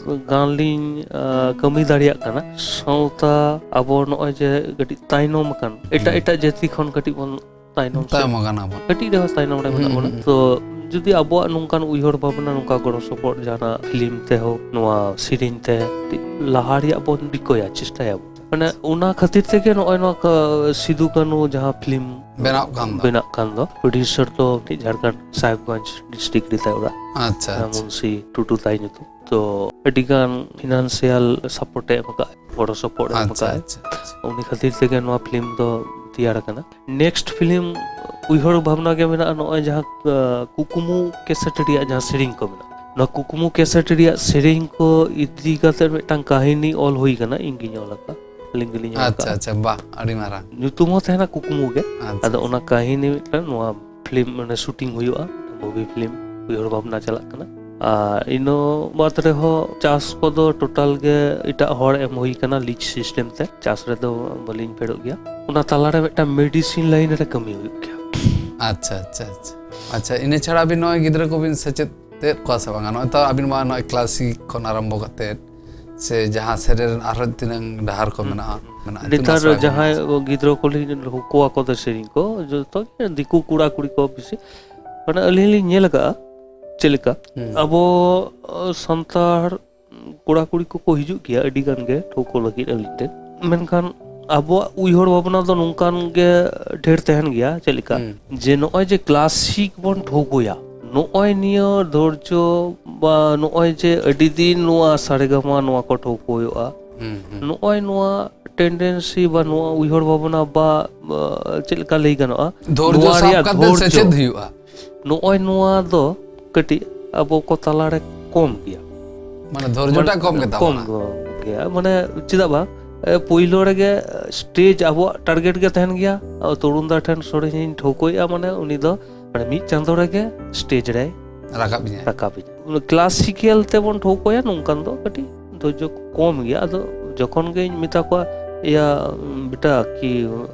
ᱜᱟᱱ ᱞᱤᱧ ᱟᱨ ᱠᱟᱹᱢᱤ ᱫᱟᱲᱮᱭᱟᱜ ᱠᱟᱱᱟ, ᱥᱟᱶᱛᱟ ᱟᱵᱚ ᱱᱚᱜᱼᱚᱭ ᱡᱮ ᱠᱟᱹᱴᱤᱡ ᱛᱟᱭᱱᱚᱢ ᱟᱠᱟᱱ, ᱮᱴᱟᱜ ᱮᱴᱟᱜ ᱡᱟᱹᱛᱤ ᱠᱷᱚᱱ ᱠᱟᱹᱴᱤᱡ ᱵᱚᱱ ᱛᱟᱭᱱᱚᱢ ᱥᱮᱫ, ᱛᱟᱭᱚᱢ ᱟᱠᱟᱱᱟ ᱵᱚᱱ᱾ ᱠᱟᱹᱴᱤᱡ ᱨᱮᱦᱚᱸ ᱛᱟᱭᱱᱚᱢ ᱨᱮ ᱢᱮᱱᱟᱜ ᱦᱩᱸ, ᱵᱚᱱᱟ᱾ ᱦᱩᱸ᱾ ᱛᱚ ᱡᱩᱫᱤ ᱟᱵᱚᱣᱟᱜ ᱱᱚᱝᱠᱟᱱ ᱩᱭᱦᱟᱹᱨ ᱵᱷᱟᱵᱽᱱᱟ, ᱱᱚᱝᱠᱟ ᱜᱚᱲᱚ ᱥᱚᱯᱚᱦᱚᱫ ᱡᱟᱦᱟᱱᱟᱜ ᱯᱷᱤᱞᱢ ᱛᱮ ᱦᱳᱠ, ᱱᱚᱣᱟ ᱥᱮᱨᱮᱧ ᱛᱮ ᱠᱟᱹᱴᱤᱡ ᱞᱟᱦᱟ ᱨᱮᱭᱟᱜ ᱵᱚᱱ ᱨᱤᱠᱟᱹᱭᱟ, ᱪᱮᱥᱴᱟᱭᱟᱵᱚᱱ᱾ ᱢᱟᱱᱮ ᱚᱱᱟ ᱠᱷᱟᱹᱛᱤᱨ ᱛᱮᱜᱮ ᱱᱚᱜᱼᱚᱭ ᱱᱚᱣᱟ ᱠᱟ-, ᱥᱤᱫᱩ ᱠᱟᱹᱱᱩ ᱡᱟᱦᱟᱸ ᱯᱷᱤᱞᱢ ᱵᱮᱱᱟᱜ ᱠᱟᱱ ᱫᱚ᱾ ᱵᱮᱱᱟᱜ ᱠᱟᱱ ᱫᱚ, ᱯᱨᱚᱰᱭᱩᱥᱟᱨ ᱫᱚ ᱢᱤᱫᱴᱤᱡ ᱡᱷᱟᱲᱠᱷᱚᱸᱰ ᱥᱟᱦᱮᱵᱽᱜᱚᱸᱡᱽ ᱰᱤᱥᱴᱨᱤᱠᱴ ᱨᱮ ᱛᱟᱭ ᱚᱲᱟᱜ᱾ ᱟᱪᱪᱷᱟ, ᱟᱪᱪᱷᱟ᱾ ᱢᱩᱱᱥᱤ ᱴᱩᱰᱩ ᱛᱟᱭ ᱧᱩᱛᱩᱢ᱾ ᱛᱚ ᱟᱹᱰᱤ ᱜᱟᱱ ᱯᱷᱤᱱᱟᱱᱥᱤᱭᱟᱞ ᱥᱟᱯᱳᱨᱴ ᱮ ᱮᱢ ᱟᱠᱟᱫ, ᱜᱚᱲᱚ ᱥᱚᱯᱚᱦᱚᱫ ᱮ ᱮᱢ ᱟᱪᱪᱷᱟ, ᱟᱠᱟᱫ᱾ ᱟᱪᱪᱷᱟ, ᱟᱪᱪᱷᱟ᱾ ᱩᱱᱤ ᱠᱷᱟᱹᱛᱤᱨ ᱛᱮᱜᱮ ᱱᱚᱣᱟ ᱯᱷᱤᱞᱢ ᱫᱚ ᱛᱮᱭᱟᱨ ᱟᱠᱟᱱᱟ᱾ ᱱᱮᱠᱥᱴ ᱯᱷᱤᱞᱢ ᱩᱭᱦᱟᱹᱨ ᱵᱷᱟᱵᱽᱱᱟ ᱜᱮ ᱢᱮᱱᱟᱜᱼᱟ, ᱱᱚᱜᱼᱚᱭ ᱡᱟᱦᱟᱸ ᱟᱸ, ᱠᱩᱠᱢᱩ ᱠᱮᱥᱮᱴ ᱨᱮᱭᱟᱜ ᱡᱟᱦᱟᱸ ᱥᱮᱨᱮᱧ ᱠᱚ ᱢᱮᱱᱟᱜᱼᱟ, ᱱᱚᱣᱟ ᱠᱩᱠᱢᱩ ᱠᱮᱥᱮᱴ ᱨᱮᱭᱟᱜ ᱥᱮᱨᱮᱧ ᱠᱚ ᱤᱫᱤ ᱠᱟᱛᱮ ᱢᱤᱫᱴᱟᱝ ᱠᱟᱹᱦᱱᱤ ᱚᱞ ᱦᱩᱭ ᱟᱠᱟᱱᱟ, ᱤᱧ ᱜᱤᱧ ᱚᱞ ᱟᱠᱟᱫ, ᱟᱹᱞᱤᱧ ᱜᱮᱞᱤᱧ ᱚᱞ ᱟᱪᱪᱷᱟ, ᱟᱠᱟᱫᱼᱟ᱾ ᱟᱪᱪᱷᱟ, ᱵᱟᱦ, ᱟᱹᱰᱤ ᱢᱟᱨᱟᱝ᱾ ᱧᱩᱛᱩᱢ ᱦᱚᱸ ᱛᱟᱦᱮᱱᱟ ᱠᱩᱠᱢᱩ ᱜᱮ᱾ ᱟᱪᱪᱷᱟ᱾ ᱟᱫᱚ ᱚᱱᱟ ᱠᱟᱹᱦᱱᱤ ᱢᱤᱫᱴᱟᱝ ᱱᱚᱣᱟ ᱯᱷᱤᱞᱢ, ᱢᱟᱱᱮ ᱥᱩᱴᱤᱝ ᱦᱩᱭᱩᱜᱼᱟ, ᱢᱩᱵᱷᱤ ᱯᱷᱤᱞᱢ ᱩᱭᱦᱟᱹᱨ ᱵᱷᱟᱵᱽᱱᱟ ᱪᱟᱞᱟᱜ ᱠᱟᱱᱟ᱾ ᱟᱨ ᱤᱱᱟᱹ ᱵᱟᱫᱽ ᱨᱮᱦᱚᱸ ᱪᱟᱥ ᱠᱚᱫᱚ ᱴᱳᱴᱟᱞ ᱜᱮ ᱮᱴᱟᱜ ᱦᱚᱲ ᱮᱢ ᱦᱩᱭ ᱠᱟᱱᱟ ᱞᱤᱡᱽ ᱥᱤᱥᱴᱮᱢ ᱛᱮ, ᱪᱟᱥ ᱨᱮᱫᱚ ᱵᱟᱹᱞᱤᱧ ᱯᱷᱮᱰᱚᱜ ᱜᱮᱭᱟ᱾ ᱚᱱᱟ ᱛᱟᱞᱟᱨᱮ ᱢᱤᱫᱴᱟᱝ ᱢᱮᱰᱤᱥᱤᱱ ᱞᱟᱭᱤᱱ ᱨᱮ ᱠᱟᱹᱢᱤ ᱦᱩᱭᱩᱜ ᱜᱮᱭᱟ᱾ ᱟᱪᱪᱷᱟ, ᱟᱪᱪᱷᱟ, ᱟᱪᱪᱷᱟ᱾ ᱟᱪᱪᱷᱟ, ᱤᱱᱟᱹ ᱪᱷᱟᱲᱟ ᱟᱹᱵᱤᱱ ᱱᱚᱜᱼᱚᱭ ᱜᱤᱫᱽᱨᱟᱹ ᱠᱚᱵᱤᱱ ᱥᱮᱪᱮᱫ ᱮᱫ ᱠᱚᱣᱟ ᱥᱮ ᱵᱟᱝᱟ? ᱱᱚᱜᱼᱚᱭ ᱛᱚ ᱟᱹᱵᱤᱱ ᱢᱟ ᱱᱚᱜᱼᱚᱭ ᱠᱞᱟᱥᱤᱠ ᱠᱷᱚᱱ ᱟᱨᱟᱢᱵᱷᱚ ᱠᱟᱛᱮᱫ ᱥᱮ ᱡᱟᱦᱟᱸ ᱥᱮᱨᱮᱧ ᱨᱮᱱ ᱟᱨᱦᱚᱸ ᱛᱤᱱᱟᱹᱝ ᱰᱟᱦᱟᱨ ᱠᱚ ᱢᱮᱱᱟᱜᱼᱟ, ᱢᱮᱱᱟᱜᱼᱟ, ᱤᱛᱩᱱ ᱱᱮᱛᱟᱨ ᱟᱥᱲᱟ ᱠᱚ ᱡᱟᱦᱟᱸᱭ ᱢᱮᱱᱟᱜᱼᱟ᱾ ᱜᱤᱫᱽᱨᱟᱹ ᱠᱚᱞᱤᱧ ᱦᱚᱦᱚ ᱟᱠᱚᱣᱟ ᱫᱚ ᱥᱮᱨᱮᱧ ᱠᱚ, ᱡᱚᱛᱚ ᱜᱮ ᱫᱤᱠᱩ ᱠᱚᱲᱟ ᱠᱩᱲᱤ ᱠᱚ ᱵᱮᱥᱤ᱾ ᱢᱟᱱᱮ ᱟᱹᱞᱤᱧ ᱞᱤᱧ ᱧᱮᱞ ᱟᱠᱟᱫᱼᱟ ᱪᱮᱫ ᱞᱮᱠᱟ ᱦᱩᱸ᱾ ᱟᱵᱚ ᱥᱟᱱᱛᱟᱲ ᱠᱚᱲᱟ ᱠᱩᱲᱤ ᱠᱚᱠᱚ ᱦᱤᱡᱩᱜ ᱜᱮᱭᱟ ᱟᱹᱰᱤ ᱜᱟᱱ ᱜᱮ ᱴᱷᱟᱹᱣᱠᱟᱹ ᱞᱟᱹᱜᱤᱫ ᱟᱹᱞᱤᱧ ᱴᱷᱮᱱ, ᱢᱮᱱᱠᱷᱟᱱ ᱟᱵᱚᱣᱟᱜ ᱩᱭᱦᱟᱹᱨ ᱵᱷᱟᱵᱽᱱᱟ ᱫᱚ ᱱᱚᱝᱠᱟᱱ ᱜᱮ ᱰᱷᱮᱨ ᱛᱟᱦᱮᱱ ᱜᱮᱭᱟ᱾ ᱪᱮᱫ ᱞᱮᱠᱟ? ᱦᱩᱸ᱾ ᱡᱮ ᱱᱚᱜᱼᱚᱭ ᱡᱮ ᱠᱞᱟᱥᱤᱠ ᱵᱚᱱ ᱴᱷᱟᱹᱣᱠᱟᱹᱭᱟ, ᱱᱚᱜᱼᱚᱭ ᱱᱤᱭᱟᱹ ᱫᱷᱳᱨᱡᱚ ᱵᱟ ᱱᱚᱜᱼᱚᱭ ᱡᱮ ᱟᱹᱰᱤ ᱫᱤᱱ ᱱᱚᱣᱟ ᱥᱟᱨᱮᱜᱟᱢᱟ ᱱᱚᱣᱟ ᱠᱚ ᱴᱷᱟᱹᱣᱠᱟᱹ ᱦᱩᱭᱩᱜᱼᱟ, ᱦᱩᱸ, ᱦᱩᱸ᱾ ᱱᱚᱜᱼᱚᱭ ᱱᱚᱣᱟ ᱴᱮᱱᱰᱮᱱᱥᱤ ᱵᱟ ᱱᱚᱣᱟ ᱩᱭᱦᱟᱹᱨ ᱵᱷᱟᱵᱽᱱᱟ ᱵᱟ, ᱟ, ᱪᱮᱫ ᱞᱮᱠᱟ ᱞᱟᱹᱭ ᱜᱟᱱᱚᱜᱼᱟ, ᱫᱷᱳᱨᱡᱚ ᱱᱚᱣᱟ ᱥᱟᱵ ᱨᱮᱭᱟᱜ ᱠᱟᱛᱮ ᱫᱷᱳᱨᱡᱚ, ᱥᱮᱪᱮᱫ ᱦᱩᱭᱩᱜᱼᱟ᱾ ᱱᱚᱜᱼᱚᱭ ᱱᱚᱣᱟ ᱫᱚ ᱠᱟᱹᱴᱤᱡ ᱟᱵᱚ ᱠᱚ ᱛᱟᱞᱟᱨᱮ ᱠᱚᱢ ᱜᱮᱭᱟ᱾ ᱢᱟᱱᱮ ᱫᱷᱳᱨᱡᱚᱴᱟ ᱠᱚᱢ ᱜᱮᱛᱟ ᱠᱚᱢ ᱵᱚᱱᱟ᱾ ᱜᱮᱭᱟ, ᱢᱟᱱᱮ ᱪᱮᱫᱟᱜ ᱵᱟᱝ, ᱮ, ᱯᱳᱭᱞᱳ ᱨᱮᱜᱮ ᱥᱴᱮᱡᱽ ᱟᱵᱚᱣᱟᱜ ᱴᱟᱨᱜᱮᱴ ᱜᱮ ᱛᱟᱦᱮᱱ ᱜᱮᱭᱟ᱾ ᱟ, ᱛᱚᱨᱩᱱ ᱫᱟ ᱴᱷᱮᱱ ᱥᱚᱨᱮᱧ ᱴᱷᱟᱹᱣᱠᱟᱹᱭᱮᱫᱼᱟ, ᱢᱟᱱᱮ ᱩᱱᱤ ᱫᱚ ᱢᱟᱱᱮ ᱢᱤᱫ ᱪᱟᱸᱫᱳ ᱨᱮᱜᱮ ᱥᱴᱮᱡᱽ ᱨᱮᱭ ᱨᱟᱠᱟᱵ ᱤᱧᱟᱹ᱾ ᱨᱟᱠᱟᱵ ᱤᱧᱟ᱾ ᱠᱞᱟᱥᱤᱠᱮᱞ ᱛᱮᱵᱚᱱ ᱴᱷᱟᱹᱣᱠᱟᱹᱭᱟ, ᱱᱚᱝᱠᱟᱱ ᱫᱚ ᱠᱟᱹᱴᱤᱡ ᱫᱷᱳᱨᱡᱚ ᱠᱚᱢ ᱜᱮᱭᱟ᱾ ᱟᱫᱚ ᱡᱚᱠᱷᱚᱱ ᱜᱮᱧ ᱢᱮᱛᱟ ᱠᱚᱣᱟ, "ᱤᱭᱟ, ᱵᱮᱴᱟ ᱠᱤ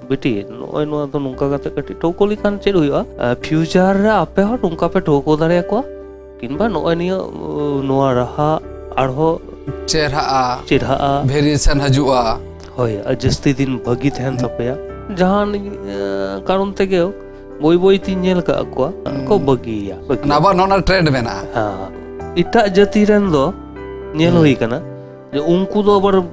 ᱵᱤᱴᱤ, ᱱᱚᱜᱼᱚᱭ ᱱᱚᱣᱟ ᱫᱚ ᱱᱚᱝᱠᱟ ᱠᱟᱛᱮ ᱠᱟᱹᱴᱤᱡ ᱴᱷᱟᱹᱣᱠᱟᱹ ᱞᱮᱠᱷᱟᱱ ᱪᱮᱫ ᱦᱩᱭᱩᱜᱼᱟ? ᱟ, ᱯᱷᱤᱭᱩᱪᱟᱨ ᱨᱮ ᱟᱯᱮ ᱦᱚᱸ ᱱᱚᱝᱠᱟ ᱯᱮ ᱴᱷᱟᱹᱣᱠᱟᱹ ᱫᱟᱲᱮᱭᱟᱠᱚᱣᱟ, ᱠᱤᱝᱵᱟ ᱱᱚᱜᱼᱚᱭ ᱱᱤᱭᱟᱹ, ᱩ, ᱱᱚᱣᱟ ᱨᱟᱦᱟ ᱟᱨᱦᱚᱸ ᱪᱮᱨᱦᱟᱜᱼᱟ, ᱪᱮᱨᱦᱟᱜᱼᱟ, ᱵᱷᱮᱨᱤᱭᱮᱥᱚᱱ ᱦᱤᱡᱩᱜᱼᱟ᱾ ᱦᱳᱭ, ᱟᱨ ᱡᱟᱹᱥᱛᱤ ᱫᱤᱱ ᱵᱷᱟᱹᱜᱤ ᱛᱟᱦᱮᱱ ᱛᱟᱯᱮᱭᱟ, ᱡᱟᱦᱟᱱ, ᱮ, ᱠᱟᱨᱚᱱ ᱛᱮᱜᱮ ᱵᱟᱹᱭ ᱵᱟᱹᱭ ᱛᱤᱧ ᱧᱮᱞ ᱠᱟᱜ ᱠᱚᱣᱟ ᱠᱚ ᱦᱩᱸ᱾ ᱵᱟᱹᱜᱤᱭᱟ, ᱵᱟᱹᱜᱤ᱾ ᱚᱱᱟ ᱟᱵᱟᱨ ᱱᱚᱜᱼᱚ ᱱᱚᱣᱟ ᱴᱨᱮᱱᱰ ᱢᱮᱱᱟᱜᱼᱟ᱾ ᱦᱮᱸ, ᱮᱴᱟᱜ ᱡᱟᱹᱛᱤ ᱨᱮᱱ ᱫᱚ ᱧᱮᱞ ᱦᱩᱸ᱾ ᱦᱩᱭ ᱠᱟᱱᱟ ᱡᱮ ᱩᱱᱠᱩ ᱫᱚ ᱟᱵᱟᱨ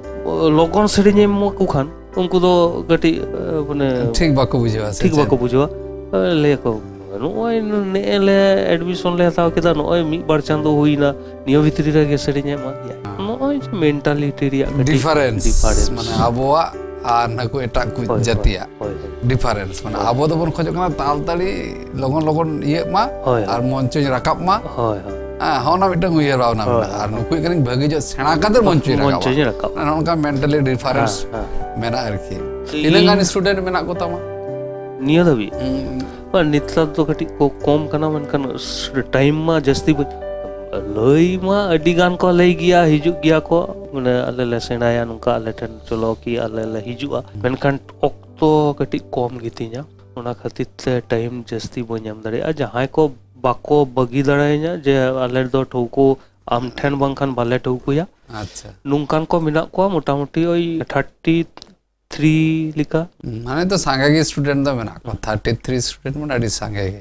ᱞᱚᱜᱚᱱ ᱥᱮᱨᱮᱧ ᱮᱢ ᱮᱢᱟ ᱠᱚ ᱠᱷᱟᱱ ᱩᱱᱠᱩ ᱫᱚ ᱠᱟᱹᱴᱤᱡ, ᱮ, ᱢᱟᱱᱮ ᱴᱷᱤᱠ ᱵᱟᱠᱚ ᱵᱩᱡᱷᱟᱹᱣᱟ ᱥᱮ ᱴᱷᱤᱠ ᱪᱮᱫ? ᱵᱟᱠᱚ ᱵᱩᱡᱷᱟᱹᱣᱟ᱾ ᱮ, ᱞᱟᱹᱭᱟᱠᱚ, "ᱱᱚᱜᱼᱚᱭ ᱱᱮᱜᱼᱮ ᱞᱮ ᱮᱰᱢᱤᱥᱚᱱ ᱞᱮ ᱦᱟᱛᱟᱣ ᱠᱮᱫᱟ, ᱱᱚᱜᱼᱚᱭ ᱢᱤᱫ ᱵᱟᱨ ᱪᱟᱸᱫᱳ ᱦᱩᱭᱱᱟ, ᱱᱤᱭᱟᱹ ᱵᱷᱤᱛᱨᱤ ᱨᱮᱜᱮ ᱥᱮᱨᱮᱧ ᱮ ᱮᱢᱟ ᱫᱮᱭᱟ᱾" ᱱᱚᱜᱼᱚᱭ ᱡᱮ ᱢᱮᱱᱴᱟᱞᱤᱴᱤ ᱨᱮᱭᱟᱜ ᱠᱟᱹᱴᱤᱡ ᱰᱤᱯᱷᱟᱨᱮᱱᱥ, ᱰᱤᱯᱷᱟᱨᱮᱱᱥ᱾ ᱢᱟᱱᱮ ᱟᱵᱚᱣᱟᱜ ᱟᱨ ᱱᱟᱠᱩ ᱮᱴᱟᱜ ᱠᱚ ᱦᱳᱭ, ᱦᱳᱭ, ᱡᱟᱹᱛᱤᱭᱟᱜ ᱦᱳᱭ, ᱦᱳᱭ᱾ ᱰᱤᱯᱷᱟᱨᱮᱱᱥ᱾ ᱢᱟᱱᱮ ᱦᱳᱭ᱾ ᱟᱵᱚ ᱫᱚᱵᱚᱱ ᱠᱷᱚᱡᱚᱜ ᱠᱟᱱᱟ ᱛᱟᱲᱟᱛᱟᱲᱤ ᱞᱚᱜᱚᱱ ᱞᱚᱜᱚᱱ ᱤᱭᱟᱹᱜ ᱢᱟ ᱦᱳᱭ, ᱟᱨ ᱦᱳᱭ᱾ ᱢᱚᱧᱪᱚᱧ ᱨᱟᱠᱟᱵ ᱢᱟ᱾ ᱦᱳᱭ, ᱦᱳᱭ᱾ ᱦᱮᱸ, ᱦᱚᱸ, ᱚᱱᱟ ᱢᱤᱫᱴᱟᱝ ᱩᱭᱦᱟᱹᱨ ᱵᱷᱟᱵᱽᱱᱟ ᱦᱳᱭ, ᱢᱮᱱᱟᱜᱼᱟ᱾ ᱟᱨ ᱦᱳᱭ᱾ ᱱᱩᱠᱩ ᱠᱟᱹᱱᱟᱹᱧ ᱵᱷᱟᱹᱜᱤ ᱧᱚᱜ ᱥᱮᱬᱟ ᱠᱟᱛᱮ ᱢᱚᱧᱪᱚᱧ ᱨᱟᱠᱟᱵᱟ᱾ ᱢᱚᱧᱪᱚᱧ ᱨᱟᱠᱟᱵᱟ᱾ ᱱᱚᱜᱼᱚ ᱱᱚᱝᱠᱟ ᱢᱮᱱᱴᱟᱞᱤ ᱰᱤᱯᱷᱟᱨᱮᱱᱥ ᱦᱮᱸ, ᱦᱮᱸ᱾ ᱢᱮᱱᱟᱜᱼᱟ ᱟᱨᱠᱤ᱾ ᱤᱧ ᱛᱤᱱᱟᱹᱜ ᱜᱟᱱ ᱥᱴᱩᱰᱮᱱᱴ ᱢᱮᱱᱟᱜ ᱠᱚ ᱛᱟᱢᱟ? ᱱᱤᱭᱟᱹ ᱫᱷᱟᱹᱵᱤᱡ? ᱦᱩᱸ᱾ ᱵᱟᱝ, ᱱᱮᱛᱟᱨ ᱫᱚ ᱠᱟᱹᱴᱤᱡ ᱠᱚ ᱠᱚᱢ ᱠᱟᱱᱟ, ᱢᱮᱱᱠᱷᱟᱱ ᱴᱟᱭᱤᱢ ᱢᱟ ᱡᱟᱹᱥᱛᱤ ᱵᱟᱹᱧ, ᱞᱟᱹᱭ ᱢᱟ ᱟᱹᱰᱤ ᱜᱟᱱ ᱠᱚ ᱞᱟᱹᱭ ᱜᱮᱭᱟ, ᱦᱤᱡᱩᱜ ᱜᱮᱭᱟ ᱠᱚ, ᱢᱟᱱᱮ ᱟᱞᱮ ᱞᱮ ᱥᱮᱬᱟᱭᱟ ᱱᱚᱝᱠᱟ, ᱟᱞᱮ ᱴᱷᱮᱱ ᱪᱚᱞᱚ ᱠᱤ ᱟᱞᱮ ᱞᱮ ᱦᱤᱡᱩᱜᱼᱟ, ᱢᱮᱱᱠᱷᱟᱱ ᱚᱠᱛᱚ ᱠᱟᱹᱴᱤᱡ ᱠᱚᱢ ᱜᱮᱛᱤᱧᱟ, ᱚᱱᱟ ᱠᱷᱟᱹᱛᱤᱨ ᱛᱮ ᱴᱟᱭᱤᱢ ᱡᱟᱹᱥᱛᱤ ᱵᱟᱹᱧ ᱮᱢ ᱫᱟᱲᱮᱭᱟᱜᱼᱟ᱾ ᱡᱟᱦᱟᱸᱭ ᱠᱚ ᱵᱟᱠᱚ ᱵᱟᱹᱜᱤ ᱫᱟᱲᱮᱭᱟᱹᱧᱟ ᱡᱮ ᱟᱞᱮ ᱫᱚ ᱴᱷᱟᱹᱣᱠᱟᱹ ᱟᱢ ᱴᱷᱮᱱ ᱵᱟᱝᱠᱷᱟᱱ ᱵᱟᱞᱮ ᱴᱷᱟᱹᱣᱠᱟᱹᱭᱟ, ᱟᱪᱪᱷᱟ᱾ ᱱᱚᱝᱠᱟᱱ ᱠᱚ ᱢᱮᱱᱟᱜ ᱠᱚᱣᱟ ᱢᱚᱴᱟᱢᱩᱴᱤ ᱳᱭ ᱛᱷᱟᱨᱴᱤ ᱛᱷᱨᱤ ᱞᱮᱠᱟ᱾ ᱢᱟᱱᱮ ᱛᱚ ᱥᱟᱸᱜᱮ ᱜᱮ ᱥᱴᱩᱰᱮᱱᱴ ᱫᱚ ᱢᱮᱱᱟᱜ ᱠᱚᱣᱟ, ᱛᱷᱟᱨᱴᱤ ᱛᱷᱨᱤ ᱥᱴᱩᱰᱮᱱᱴ ᱢᱟᱱᱮ ᱟᱹᱰᱤ ᱥᱟᱸᱜᱮ ᱜᱮ᱾